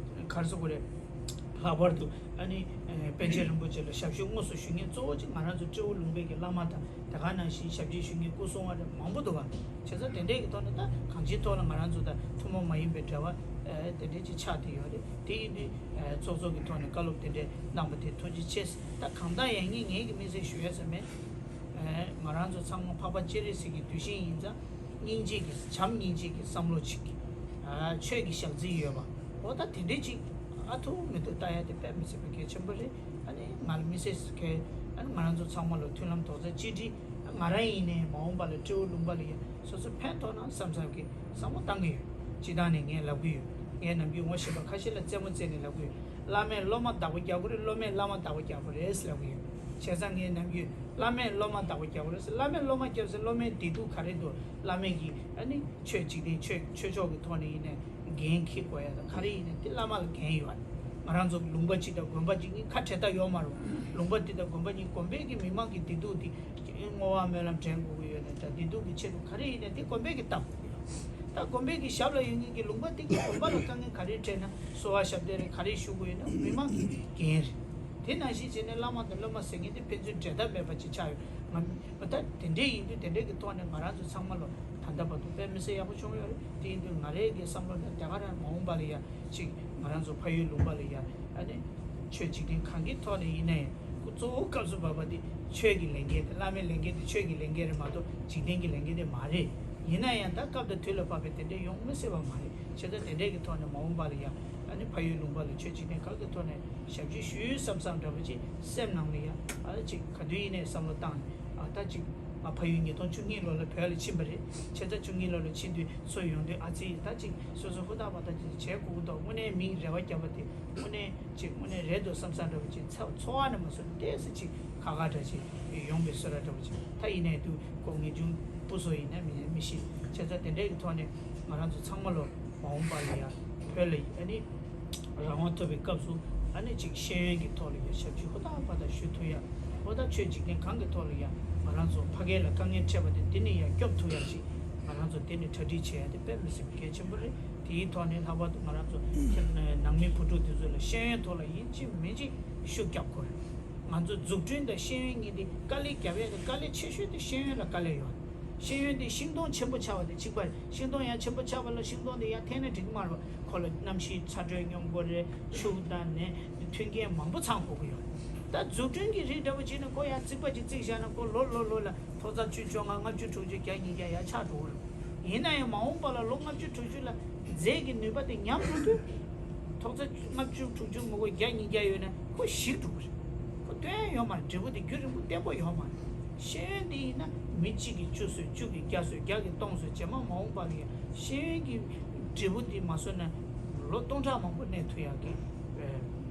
ག་རེ་ཟེར་དགོས་རེད། ལྷག་པར་དུ་ཨ་ནི་ཨེ་པཎ་ཆེན་རིན་པོ་ཆེ་ལ་ཞབས་ཕྱི་དངོས་སུ་ཞུ་མཁན་གཙོ་བོ་ཅིག་ང་རང་ཚོ་སྤྲེའུ་ལུང་པའི་གི་བླ་མ་དང་། དེ་ག་ནང་བཞིན་ཞབས་ཕྱི་ཞུ་མཁན་སྐུ་སྲུང་བ་རེད། མང་པོ་འདུག་ག་བྱས་ཙང་དེ་འདྲའི་གི་ཐོག་ནས་ད་གང་ཅིའི་ཐོག་ལ་ང་རང་ཚོ་དང་ཐུན་མོང་མ་ཡིན་པའི་འབྲེལ་བ་ཨེ་དེ་འདྲའི་ཅིག་ཆགས་བསྡད་ཡོད་རེད། དེ་ཡིན་དུས་ཨེ་ཚོགས་གཙོ་གི་ཐོག་ནས་བཀའ་སློབ་དེ་འདྲའི་གནང་པ་དེ་ཐུགས་རྗེ་ཆེ། ད་གང་ལྟར་ཡང་ངས་ངེད་ཀྱི་དམིགས་བསལ་ཞུ་ཡ་ཟེར་མེད། ཨེ་ང་རང་ཚོ་ཚང་མ་འཕགས་པ་སྤྱན་རས་གཟིགས་ཀྱི་གདུལ་ཞིང་ཡིན་ཙང་། སྙིང་རྗེ་གི་བྱམས་སྙིང་རྗེ་གི་བསམ་བློ་ཅིག་ཨ་ཆོས་ཀྱི་ཞག་རྩི་ཡོད་པ། འོ་ད་དེ་འདྲའི་ཅིག་ཨ་ཐུག་མི་ཐུག་ལྟ་ཡ་དེ་དཔེ་མི་སྲིད་པ་གལ་ཆེན་པོ་རེད། ཨ་ནི་ང་ལ་དམིགས་བསལ་གལ། ཨ་ནི་ང་རང་ཚོ་ཚང་མ་ལ་མཐུན་ལམ་རྡོག་རྩ་གཅིག་སྒྲིལ། ང་རང་ཡིན་ནའི་མ་འོངས་པ་ལ་སྤྲེའུ་ལུང་པ་ལ་ཡ་སོ་སོ་ཕན་ཐོགས་ན་བསམ་བསམ་གི་བསམ་བློ་བཏང་གི་ཡོད། སྤྱིར་བཏང་ནས་ངས་ལབ་གི་ཡོད། ངས་ནམ་རྒྱུན་ངོ་ཤེས་པ་ཁ་ཤས་ལ་རྩེད་མོ་རྩེ་ནས་ལབ་གི་ཡོད། བླ་མས་སློབ་མ་བདག་པོ་རྒྱག་དགོས་རེད། སློབ་མས་བླ་མ་བདག་པོ་རྒྱག་དགོས་རེད་ལབ་གི་ཡོད། བྱས་ཙང་ངས་ནམ་རྒྱུན་བླ་མས་སློབ་མ་བདག་པོ་རྒྱག་དགོས་རེད་ཟེར། བླ་མས་སློབ་མ་བརྒྱབ་ཟེར། སློབ་མའི་བདེ་སྡུག་ག་རེ་འདུག་བླ་མས་ཀྱིས་ཨ་ནི་ཆོས་འཇིག་རྟེན་ཆོས་ཆོས་ཕྱོགས་ཀྱི་ཐོག་ནས་ཡིན་ནའི་འགན་འཁྱེར་དགོས་ཡ་དང་། ག་རེ་ཡིན་ནའི་དེ་བླ་མ་ལ་འགན་ཡོད་རེད། ང་རང་ཚོ་ལུང་པ་གཅིག་དང་དགོན་པ་གཅིག་གཉིས་ཁ་བྲལ་ཐབས་ཡོད་མ་རེད། ལུང་པ་འདི་དང་དགོན་པ་གཉིས་དགོན་པའི་གི་མི་མང་གི་བདེ་སྡུག་འདི་བསྔོ་བ་སྨོན་ལམ་འདྲེན་དགོས་ཀྱི་ཡོད་ནའི་འདྲ། བདེ་སྡུག་གི་ཆེད་དུ་ག་རེ་ཡིན་ནའི་དེ་དགོན་པས་ཀྱིས་བལྟ་དགོས་ཀྱི་ཡོད། ད་དགོན་པའི་གི་ཞབས་ལ་ཡོད་མཁན་གྱི་ལུང་པ་དེ་གི་དགོན་པ་ལ་དཀའ་ངལ་ག་རེ་འཕྲད་ན། གསོལ་བ་ཞབས་བརྟན་རེད། ག་རེ་ཞུ་དགོས་ཡོད་ན་མི་མང་གི་འགན་རེད། དེ་ནང་བཞིན་བྱས་ནས་བླ་མ་དང་སློབ་མ་ཟེར་མཁན་དེ་ཕན་ཚུན་འབྲལ་ཐབས་མེད་པ་ཅིག་ཆགས་ཡོད། ང་ད་དེ་འདྲའི་ཡིན་དུས་དེ་འདྲའི་གི་ཐོག་ནས་ང་རང་ཚོ་ཚང་མ་ལ་ད་ལྟ་བར་དུ་དཔེ་མི་སྲིད་ཡག་པོ་བྱུང་ཡོད་རེད། དེ་ཡིན་དུས་ང་རའི་གི་བསམ་བློ་ནས་དེ་ག་རང་མ་འོངས་པ་ལ་ཡ་ཅིག་ང་རང་ཚོ་ཕ་ཡུལ་ལུང་པ་ལ་ཡ་ཨ་ནི་ཆོས་འཇིག་རྟེན་གང་གི་ཐོག་ནས་ཡིན་ནའི་ཁོ་གཙོ་བོ་སྐབས་སུ་བབས་པ་དེ་ཆོས་ཀྱི་ལས་འགན་དེ། བླ་མའི་ལས་འགན་དེ་ཆོས་ཀྱི་ལས་འགན་རེད་མ་གཏོགས་འཇིག་རྟེན་གྱི་ལས་འགན་དེ་མ་རེད། ཡིན་ན་ཡང་ད་སྐབས་དང་དུས་ལ་བབས་པའི་དེ་འདྲའི་ཡོང་མི་སྲིད་པ་མ་རེད། བྱས་ཙང་དེ་འདྲའི་གི་ཐོག་ནས་མ་འོངས་པ་ལ་ཡ་ཨ་ནི་ཕ་ཡུལ་ལུང་པ་ལ་ཆོས་འཇིག་རྟེན་གང་གི་ཐོག་ནས་ཞབས་ཕྱི་ཞུས་བསམ་བསམ་འདྲ་པོ་ཅིག་སེམས་ནང་ལ་ཡ་ཨ་ཅིག་ག་དུས་ཡིན་ནའི་བསམ་བློ་བཏང་ནས། ཨ་ད་ཅིག་ང་ཕ་ཡུལ་ཉིས་སྟོང་བཅུ་གཉིས་ལོ་ལ་བོད་ལ་ཕྱིན་པ་རེད། བྱས་ཙང་བཅུ་གཉིས་ལོ་ལ་ཕྱིན་དུས་ཚུར་ཡོང་དུས་ཨ་ཙི་ད་ཅིག་སོ་སོ་ཧུར་ཐག་པ་ཐག་ཅིག་བྱེད་དགོས་ཀྱི་འདུག་དངོས་གནས་མིས་རེ་བ་བརྒྱབ་པ་དེ་དངོས་གནས་ཅིག་དངོས་གནས་རེད་འདུག་བསམ་བསམ་འདྲ་པོ་ཅིག་ཚ་ཚོར་བ་ནས་མ་བཟོད་ནས་ཏོག་ཙམ་ཅིག་ཁག་ཁག་འདྲ་ཅིག་ཡོང་པའི་བཟོ་འདྲ་འདྲ་པོ་ཅིག་ད་ཡིན་ནའི་དུས་ཁོ་ངེས་འབྱུང་སྤུ་སོ་ཡིན་ན་མི་མི་ཤེས། བྱས་ཙང་དེ་འདྲའི་གི་ཐོག་ནས་ང་རང་ཚོ་ཚང་མ་ལོ་མ་འོངས་པ་ལ་ཡ་བོད་ལ་ཨ་ནི་རང་དབང་ཐོབ་པའི་སྐབས་སུ་ཨ་ནི་ཅིག་ཤེས་ཡོན་གྱི་ཐོག་ལ་ཡ་ཞབས་ཕྱི་ཧུར་ཐག་པ་ཐག་ཞུ་ཐུབ་ཡ། ཧུར་ཐག་ཆོས་འཇིག་རྟེན་གང་གི་ཐོག་ལ་ཡ་ང་རང་ཚོ་ཕ་སྐད་ལ་དཀའ་ངལ་འཕྲད་པ་དེ་འདི་ནས་ཡ་སྐྱོབ་ཐུབ་ཡ་ཞིག་ང་རང་ཚོ་འདི་ནས་གྲ་སྒྲིག་བྱེད་ཡ་དེ་དཔེ་མི་སྲིད་པའི་གལ་ཆེན་པོ་རེད། དེའི་ཐོག་ནས་ལྷག་པར་དུ་ང་རང་ཚོ་ནང་མི་བུ་ཕྲུག་དེ་ཚོ་ལ་ཤེས་ཡོན་ཐོག་ལ་ཡིན་གཅིག་མིན་གཅིག་ཤུགས་རྒྱབ་དགོས་རེད། ང་ཚོ་འཛུགས་སྐྲུན་དང་ཤེས་ཡོན་གཉིས་དེ་དཀའ་ལས་རྒྱབ་ཡ་དེ་དཀའ་ལས་ཆེ་ཤོས་དེ་ཤེས་ཡོན་ལ་དཀའ་ལས་ཡོད། ཤེས་ཡོན་དེ་ཤིང་སྡོང་ཆེན་པོ་ཆགས་པ་དེ་གཅིག་པ་རེད། ཤིང་སྡོང་ཡང་ཆེན་པོ་ཆགས་པ་ལ་ཤིང་སྡོང་དེ་ཡང་འཐེན་ན་འགྲིག་གི་མ་རེད་པ། ཁོ་ལ་གནམ་གཤིས་ཚ་དྲོད་སྙོམས་དགོས་རེད། ཆུ་དང་ནས་མཐུན་རྐྱེན་མང་པོ་ཚང་དགོས་ཀྱི་ཡོད་རེད། ད་འཛུགས་སྐྲུན་གྱི་རིགས་འདྲ་པོ་བྱས་ན་ཁོ་ཡང་རྩིག་པ་ཅིག་བརྩིགས་བཞག་ན་ཁོ་ལོ་ལོ་ལོ་ལ་ཐོག་རྩ་བཅུ་བཅོ་ལྔ་ལྔ་བཅུ་དྲུག་ཅུ་བརྒྱ་ཉིས་བརྒྱ་ཡར་ཆག་འགྲོ་གི་རེད། ཡིན་ན་ཡང་མ་འོངས་པ་ལ་ལོ་ལྔ་བཅུ་དྲུག་ཅུ་ལ་རྫས་ཀྱི་ནུས་པ་དེ་ཉམས་འགྲོ་དུས། ཐོག་རྩ་ལྔ་བཅུ་དྲུག་ཅུ་མི་དགོས་བརྒྱ་ཉིས་བརྒྱ་ཡོད་ན་ཁོ་ཞིག་འགྲོ་གི་རེད། ཁོ་སྟོན་ཡ་ཡོད་མ་རེད། འབྲས་བུ་དེ་རྒྱུན་རིང་པོ་བརྟན་པོ་ཡོད་མ་རེད། ཤེས་ཡོན་དེ་ཡིན་ན་མི་གཅིག་གིས་བཅུ་བཟོས། བཅུ་གིས་བརྒྱ་བཟོས། བརྒྱ་གིས་སྟོང་བཟོས། རྗེས་མ་མ་འོངས་པ་ལ་ཡང་ཤེས་ཡོན་གྱི་འབྲས་བུ་དེ་མ་བཟོས་ན་ལོ་སྟོང་ཕྲག་མང་པོ་གནས་ཐུབ་ཡག་གི་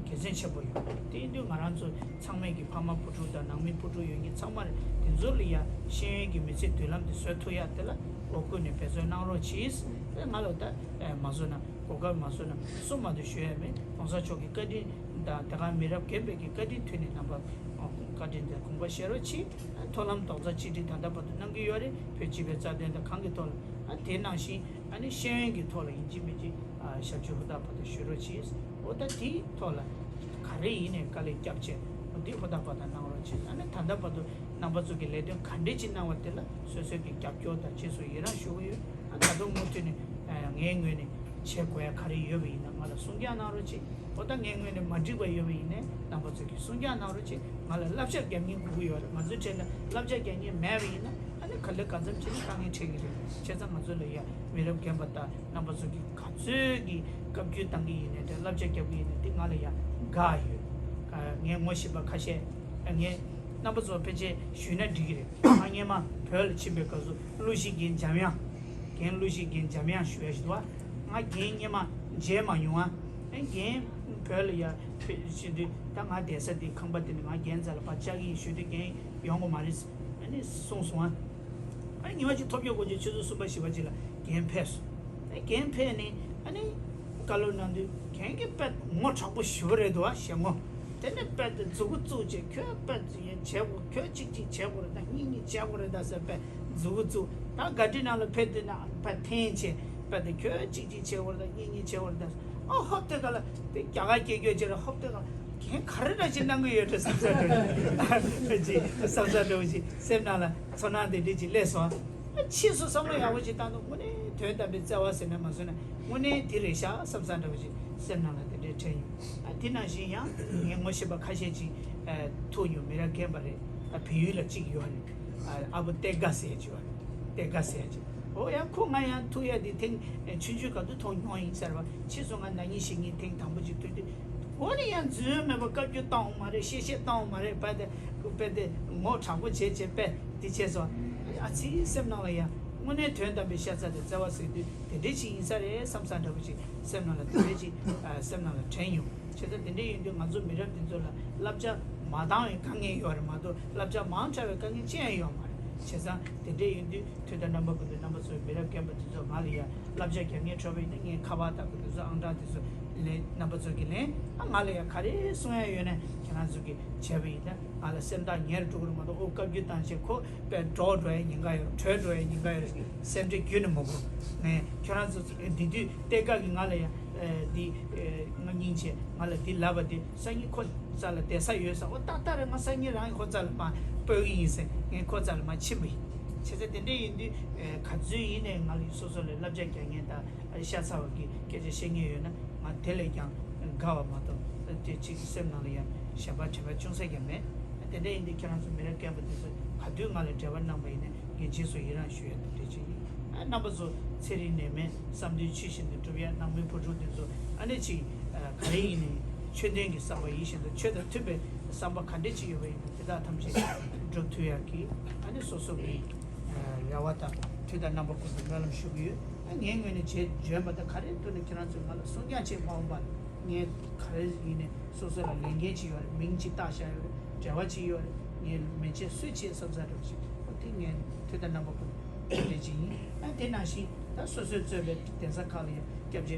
དགེ་མཚན་ཆེན་པོ་ཡོད། དེ་ཡིན་དུས་ང་རང་ཚོ་ཚང་མས་ཀྱི་ཕ་མ་བུ་ཕྲུག་དང་ནང་མི་བུ་ཕྲུག་ཡོད་མཁན་ཚང་མ་རེད། དེ་ཚོ་ལ་ཡ་ཤེས་ཡོན་གྱི་མི་ཚེ་མདུན་ལམ་དེ་བཟོ་ཐུབ་ཡ་དེ་ལ་འོ་ཀུན་ནས་འབད་བརྩོན་གནང་རོགས་གྱིས། ང་ལ་ད་མ་བཟོ་ན་གོ་སྐབས་མ་བཟོ་ན་སུ་མ་གཏོགས་ཞུ་ཡ་མེད། གོང་ས་མཆོག་གི་བཀའ་དྲིན་དང་དེ་ག་མི་རབས་རྒན་པའི་གི་བཀའ་དྲིན་མཐུད་ནས་རྣམ་པ་ བཀའ་དྲིན་དེ་དགོངས་པ་བཞེས་རོགས་གྱིས། མཐོང་ལམ་རྡོག་རྩ་གཅིག་སྒྲིལ་ད་ལྟ་བར་དུ་གནང་གི་ཡོད་རེད། བོད་སྤྱི་པའི་རྩ་དོན་དང་གང་གི་ཐོག་ལ། དེ་ནང་བཞིན་ཨ་ནི་ཤེས་ཡོན་གྱི་ཐོག་ལ་ཡིན་གཅིག་མིན་གཅིག་ཞབས་ཞུ་ཧུར་ཐག་ཧུར་ཐག་ཞུ་རོགས་གྱིས། འོ་ད་དེའི་ཐོག་ལ་ག་རེ་ཡིན་ནའི་དཀའ་ལས་བརྒྱབ་བྱས་འོ་དེ་ཧུར་ཐག་ཧུར་ཐག་གནང་རོགས་གྱིས། ཨ་ནི་ད་ལྟ་བར་དུ་རྣམ་པ་ཚོ་གི་ལས་དོན་ག་འདྲས་ཅིག་གནང་བ་དེ་ལ་སོ་སོའི་གི་རྒྱབ་སྐྱོར་དང་རྗེས་སུ་ཡི་རང་ཞུ་གི་ཡོད། ཨ་ད་དུང་མུ་མཐུད་ནས་ངའི་ངོས་ནས་བྱེད་དགོས་ཡ་ག་རེ་ཡོད་པ་ཡིན་ན་ང་ལ་གསུང་བཤད་གནང་རོགས་གྱིས། འོ་ད་ངའི་ངོས་ནས་མ་འགྲིག་པ་ཡོད་པ་ཡིན་ནའི་རྣམ་པ་ཚོ་གིས་གསུང་བཤད་གནང་རོགས་གྱིས། ང་ལ་བསླབ་བྱ་རྒྱག་མཁན་དགོས་ཀྱི་ཡོད་རེད། ང་ཚོའི་གྲས་ལ་བསླབ་བྱ་རྒྱག་མཁན་མེད་པ་ཡིན་ན་ཨ་ནི་ག་ལེ་ག་ཙམ་བྱས་ནས་དཀའ་ངལ་འཕྲད་ཀྱི་རེད། བྱས་ཙང་ང་ཚོ་ལ་ཡ་མི་རབས་རྒན་པ་དང་རྣམ་པ་ཚོ་གིས་ག་ཚོད་ཀྱིས་བཀའ་བཀྱོན་བཏང་གི་ཡིན་ནའི་དེ་བསླབ་བྱ་རྒྱག་གི་ཡིན་ནའི་དེ་ང་ལ་ཡ་དགའ་ཡོད། ངས་ངོ་ཤེས་པ་ཁ་ཤས་ངས་རྣམ་པ་ཚོ་ཕལ་ཆེར་ཞུས་ན་འགྲིག་གི་རེད། ང་སྔོན་མ་བོད་ལ་ཕྱིན་པའི་སྐབས་སུ་གླུ་གཞས་རྒན་འཇམ་དབྱངས། རྒན་གླུ་གཞས་རྒན་འཇམ་དབྱངས་ཞུ་ཡ་ཞིག་འདུག་བ། ང་རྒན་སྔོན་མ་མཇལ་མ་མྱོང་ཨ། ཨེ་རྒན་བོད་ལ་ཡ་ཕེབས་བཞིན་དུས་ད་ང་བསྡད་ས་དེ་ཁང་པ་དེ་ནས་ང་རྒན་རྩ་ལ་ཕར་བཅར་གྱི་ཡིན་ཞུས་དུས་རྒན་ཡོང་གི་མ་རེད། ཨ་ནི་གསུངས་སོང་ཨ། ཨ་ཉི་མ་གཅིག་ཐོབ་སྐྱོ་སྐོར་གྱི་ཆུ་ཚོད་གསུམ་པ་བཞི་པ་ཅིག་ལ་རྒན་ཕེབས་སོང་། ཨ་རྒན་ཕེབས་ནས་ཨ་ནི་བཀའ་སློབ་གནང་དུས་རྒན་གྱིས་དཔེ་ངོ་དྲག་པོ་ཞེ་པོ་རེད་འདུག་ཨ་ཞེ་ངོ་། དེ་ནས་དཔེ་དེ་མཛུ་གུ་བཙུགས་བྱས་ཁྱོད་དཔེ་དེ་ཡང་བྱེད་དགོས། ཁྱོད་གཅིག་གཅིག་བྱེད་དགོས་རེད་ད། གཉིས་གཉིས་བྱེད་དགོས་རེད་ད་ཟེར་དཔེ་མཛུ་གུ་བཙུགས། ད་ག་དྲི་ནང་ལ་ཕེབས་དུས་ན་དཔེ་འཐེན་བྱས་དཔེ་དེ་ཁྱོད་གཅིག་གཅིག་བྱེད་དགོས་རེད་ད། གཉིས་གཉིས་བྱེད་དགོས་རེད་ད། ཨ་ཧོབ་དེ་ག་ལ་དེ་རྒྱ་གར་སྐད་སྐྱོ་བྱས་རེད། ཧོབ་དེ་ག་ལ་རྒན་ག་རེ་འདྲ་ཞིག་གནང་གི་ཡོད་འདྲ་བསམ་ས་འདྲ་བོ་ཅིག་བསམ་ས་འདྲ་བོ་ཅིག་སེམས་ནང་ལ་ཚོར་སྣང་དེ་འདྲ་ཅིག་སླེབས་སོང་། ཕྱིས་སུ་བསམ་བློ་ཡག་པོ་ཅིག་བཏང་དུས་དངོས་གནས་དོན་དམ་པའི་བརྩེ་བ་ཟེར་ན་མ་བཟོད་ན་དངོས་གནས་དེ་རེད་ཤག་བསམ་ས་འདྲ་བོ་ཅིག་སེམས་ནང་ལ་དེ་འདྲའི་དྲན་ཡོང་། ཨ་དེ་ནང་བཞིན་ཡང་ངས་ངོ་ཤེས་པ་ཁ་ཤས་ཅིག་ཨ་ཐུག་མྱོང་། མི་རབས་རྒན་པ་རེད། ཨ་བལ་ཡུལ་ལ་གཅིག་ཡོད་རེད། ཨ་ཨ་བུ་གཏེར་དགའ་ཟེར་ཅིག་ཡོད་རེད། གཏེར་དགའ་ཟེར་ཅིག་འོ་ཡང་ཁོ་ང་ཡང་ཐུག་ཡ་དེ་ཐེངས་ཆུང་ཆུང་སྐབས་དུ་མཐོང་མྱོང་ཡིན་ཟེར་བ། ཕྱིས་སུ་ང་ན་ནིང་གཞེས་ནིང་ཐེངས་དང་པོ་ཅིག་ཐུག་དུས་འོ་ནི་ཡང་རྫུན་མེད་པ་བཀའ་བཀྱོན་བཏང་བ་མ་རེད། གཤེ་གཤེ་བཏང་བ་མ་རེད། དཔེ་དེ་དཔེ་དེ་ངོ་དྲག་པོ་བྱས་བྱས་དཔེ་དེ་བྱས་སོང་། ཨ་ཙི་སེམས་ནང་ལ་ཡང་དངོས་གནས་དོན་དམ་པའི་ཤ་ཚ་དང་བརྩེ་བ་ཟེར་དུས་དེ་འདྲའི་ཅིག་ཡིན་ས་རེད་བསམ་ས་འདྲ་བོ་ཅིག་སེམས་ནང་ལ་དེ་འདྲའི་ཅིག་སེམས་ནང་ལ་དྲན་ཡོང་། བྱས་ཙང་དེ་འདྲ་ཡིན་དུས་ང་ཚོ་མི་རབས་འདི་ཚོ་ལ་བསླབ་བྱ་མ་བཏང་བའི་དཀའ་ངལ་ཡོད་རེད་མ་གཏོགས་བསླབ་བྱ་མང་དྲགས་པའི་དཀའ་ངལ་ཅི་ཡང་ཡོད་མ་རེད། བྱས་ཙང་དེ་འདྲ་ཡིན་དུས་དུས་དང་རྣམ་པ་ཀུན་ཏུ་རྣམ་པ་ཚོའི་མི་རབས་རྒན་པ་འདི་ཚོ་ང་ལ་ཡ་བསླབ་བྱ་རྒྱག་མཁན་འཕྲོད་པ་ཡིན་ན་ངས་ཁ་པར་དང་ཀུན་འདི་ཚོ་ཨང་གྲངས་འདི་ཚོ་ལེན། རྣམ་པ་ཚོ་གིས་ལེན། ཨ་ང་ལ་ཡ་ག་རེ་གསུང་ཡ་ཡོད་ན་ཁྱེད་རང་ཚོ་གིས་བྱས་པ་ཡིན་ན་ང་ལ་སེམས་ཐག་ཉེ་རུ་འགྲོ་གི་རེད་མ་གཏོགས་ཨོ་བཀའ་བཀྱོན་བཏང་བྱས་ཁོ་དཔེ་འགྲོ་འགྲོ་ཡ་ཉེན་ཁ་ཡོད་རེད། བྲོས་འགྲོ་ཡ་ཉེན་ཁ་ཡོད་རེད། སེམས་ཁྲལ་ཁྱོན་ནས་མ་དགོས། ངས་ཁྱོད་རང་ཚོ་འདི་དུས་གཏེར་དགའ་གིས་ང་ལ་ཡ་འདི་ང་སྙིང་རྗེ་ང་ལ་འདི་ལབ་པ་དེ་སང་ཉིན་ཁོ་རྩ་ལ་བསྡད་ས་ཡོད་ས། འོ་ཏག་ཏག་རེད། ང་སང་ཉིན་རང་ཁོ་རྩ་ལ་མ་སྤོ་གི་ཡིན་ཟེར་ངས་ཁོ་རྩ་ལ་མ་ཕྱིན་པ་ཡིན། བྱས་ཙང་དེ་འདྲ་ཡིན་དུས་ག་ཚོད་ཡིན་ནའི་ང་ལ་སོ་སོ་ལ་བསླབ་བྱ་རྒྱག་མཁན་དང་ཤ་ཚ་བ་གི་སྐད་ཆ་བཤད་མཁན་ཡོད་ན་ང་དེ་ལས་ཀྱང་དགའ་བ་མ་གཏོགས་དེ་གཅིག་སེམས་ནང་ལ་ཡང་ཞེན་པ་དྲན་པ་ཅུང་ཟད་ཀྱང་མེད། དེ་འདྲ་ཡིན་དུས་ཁྱེད་རང་ཚོ་མི་རབས་རྒན་པ་དེ་ཚོ་ག་དུས་ང་ལ་འབྲེལ་བ་གནང་པ་ཡིན་ན་ངས་རྗེས་སུ་ཡི་རང་ཞུ་ཡ་དེ་འདྲ་ཅིག་ཡིན། ཨ་རྣམ་པ་ཚོ་ཚེ་རིང་ནད་མེད་བསམ་དོན་ཆོས་བཞིན་དུ་འགྲུབ་ཡ། ནང་མི་བུ་ཕྲུག་དེ་ཚོ་ཨ་ནི་ཅིག་ག་རེ་ཡིན་ནའི་ཆོས་ལྡན་གྱི་བསམ་པ་ཡིད་བཞིན་དུ་ཆོས་དང་མཐུན་པའི་བསམ་པ་ག་འདྲ་ཅིག་ཡོད་པ་ཡིན་ན་དེ་དག་ཐམས་ཅད་འགྲུབ་ཐུབ་ཡ་གི་ཨ་ནི་སོ་སོ་གི་རེ་བ་དང་དུས་དང་རྣམ་པ་ཀུན་ཏུ་སྨོན་ལམ་ཞུ་གི་ཡོད། ཨ་ངའི་ངོས་ནས་བྱས་འཇོན་པ་དང་ག་རེ་ཐུབ་ན་ཁྱེད་རང་ཚོས་ང་ལ་གསུང་རྐྱང་བྱས་མ་འོངས་པ་ལ་ངས་ག་རེ་ཡིན་ནའི་སོ་སོ་ལ་ལས་འགན་ཅིག་ཡོད་རེད། མིང་ཅིག་བཏགས་བཞག་ཡོད་རེད། འབྲེལ་བ་ཅིག་ཡོད་རེད། ངས་མི་བྱེད་སུས་བྱེད་བསམ་ས་འདྲ་བོ་ཞིག་འོ་དེ་ངས་དུས་དང་རྣམ་པ་ཀུན་ཏུ་དེ་འདྲ་ཅིག་ཡིན། ཨ་དེ་ནང་བཞིན་ད་སོ་སོས་གཙོས་པའི་གདན་ས་ཁག་ལ་ཡང་སྐྱབས་རྗེ་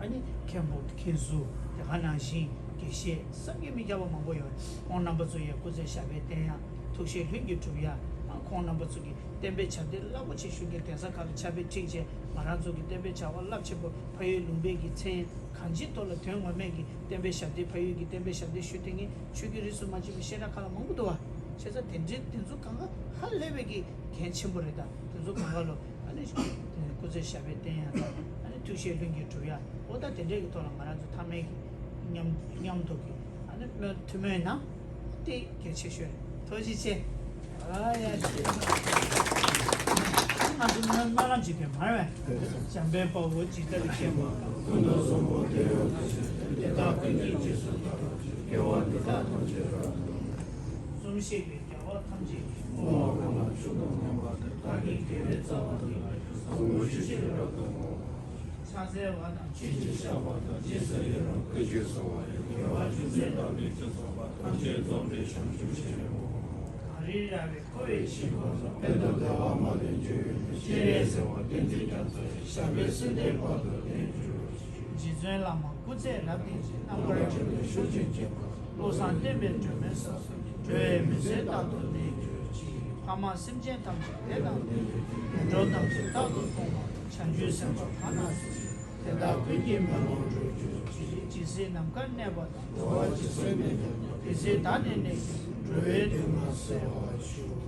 ཨ་ནི་མཁན་པོ་མཁན་ཟུར་དེ་ག་ནང་བཞིན་དགེ་བཤེས་བསམ་གྱིས་མི་ཁྱབ་པ་མང་པོ་ཡོད་རེད། ཁོང་རྣམ་པ་ཚོ་ཡང་སྐུ་ཚེ་ཞབས་པད་བརྟན་ཡ། ཐུགས་བཞེད་ལྷུན་གྱིས་གྲུབ་ཡ། ཨ་ཁོང་རྣམ་པ་ཚོ་གིས་བསྟན་པའི་ཞབས་བརྟན་རླབས་པོ་ཆེ་ཞུ་མཁན་གདན་ས་ཁག་ལ་ཕྱག་དཔེ་ཁྲིད་བྱས་ང་རང་ཚོ་གི་བསྟན་པའི་བྱ་བ་རླབས་ཆེན་པོ་ཕ་ཡུལ་ལུང་པའི་གི་མཚན་གང་ཅིའི་ཐོག་ལ་དོན་ངོ་མས་ཀྱི་བསྟན་པའི་ཞབས་བརྟན་ཕ་ཡུལ་གྱི་བསྟན་པའི་ཞབས་བརྟན་ཞུ་བསྡད་མཁན་ཆོས་བརྒྱུད་རིས་སུ་མ་ཆད་པའི་བཤད་གྲྭ་ཁག་ལ་མང་པོ་འདུག་བ། བྱས་ཙང་དེ་འདྲའི་དེ་ཚོ་གང་ག་ཧ་ལས་པའི་གི་འགན་ཆེན་པོ་རེད། ད་དེ་ཚོ་གང་ག་ལོ་ཨ་ནི་སྐུ་ཚེ་ཞབས་པད་བརྟན་ཡ་དང་ཨ་ནི་ཐུགས་བཞེད་ལྷུན་གྱིས་གྲུབ་ཡ། འོ་ད་དེ་འདྲའི་གི་ཐོག་ལ་ང་རང་ཚོ་ཐ་མའི་གི་མཉམ་མཉམ་དུ་གི་ཨ་ནི་སྨོན་ཐུགས་སྨོན་གནང་། དེ་གལ་ཆེ་ཤོས་རེད། ཐུགས་རྗེ་ཆེ། ཨ་ཡ་ཆེ། ང་ཚོ་སྨོན་སྨོན་ལམ་བྱེད་དུས་མར་བས། འཇམ་དཔལ་དཔའ་བོས་ཇི་ལྟར་མཁྱེན་པ། ཀུན་ཏུ་བཟང་པོ་དེ་ཡང་དག་བཞིན་དུ། དེ་དག་ཀུན་གྱི་རྗེས་སུ་བདག་སློབ་ཅིང་། དགེ་བ་འདི་དག་ཐམས་ཅད་རབ་ཏུ་བསྔོ། གསུང་བཤད་པའི་རྒྱལ་བ་ཐམས་ཅད་ཀྱིས། བསྔོ་བ་ཀུན་ལ་མཆོག་ཏུ་སྨོན་པ་དེས། བདག་གི་དགེ་བའི་རྩ་བ་འདི་ལ་ཡང་། བཟང་པོ་ཇི་བཞིན་རབ་ཏུ་བསྔོ། ཕྱག་འཚལ་བ་དང་ཆོས་ཀྱི་བཤགས་པ་དང་། རྗེས་སུ་ཡི་རང་བསྐུལ་ཞིང་གསོལ་བ་ཡི། དགེ་བ་ཅུང་ཟད་བསགས་པའི་ཕྱིར། ཚོགས་པ་ཐམས་ཅད་རྫོགས་པའི་བྱང་ཆུབ་ཕྱིར་བསྔོ། གངས་རིའི་ར་བས་བསྐོར་བའི་ཞིང་ཁམས་སུ། ཕན་དང་བདེ་བ་མ་ལུས་འབྱུང་བའི་ཕྱིར། སྤྱན་རས་གཟིགས་དབང་བསྟན་འཛིན་རྒྱ་མཚོ་ཡི། ཞབས་པད་སྲིད་མཐའི་བར་དུ་བརྟན་གྱུར་ཅིག་རྗེ་བཙུན་བླ་མ་སྐུ་ཚེ་རབ་བརྟན་ཅིང་། རྣམ་པར་འཕྲུལ་པའི་ཤུགས་ཀྱིས་བརྒྱན་པ། བློ་བཟང་བསྟན་པའི་སྒྲོན་མེ་སོགས་སོགས་ཀྱི། འགྲོ་བའི་མི་ཚེ་རྟག་ཏུ་གནས་གྱུར་ཅིག་ཕ་མ་སེམས་ཅན་ཐམས་ཅད་དེ་དང་དེ་འགྲོ་ཐམས་ཅད་རྟག་ཏུ་མཐོང་བ་བྱང་ཆུབ་སེམས་དཔའ་ཕ་ན་སྲིད་དེ་དག་ཀུན་གྱི་མི་ལོངས་སྤྱོད་གྱུར་ཅིག་ཇི་སྲིད་ནམ་མཁའ་གནས་པ་དང་། འགྲོ་བ་ཇི་སྲིད་གནས་ཀྱང་དེ་སྲིད་བདག་ནི་གནས་ཀྱི་འགྲོ་བའི་དོན་ལ་གསལ་བར་ཞུ།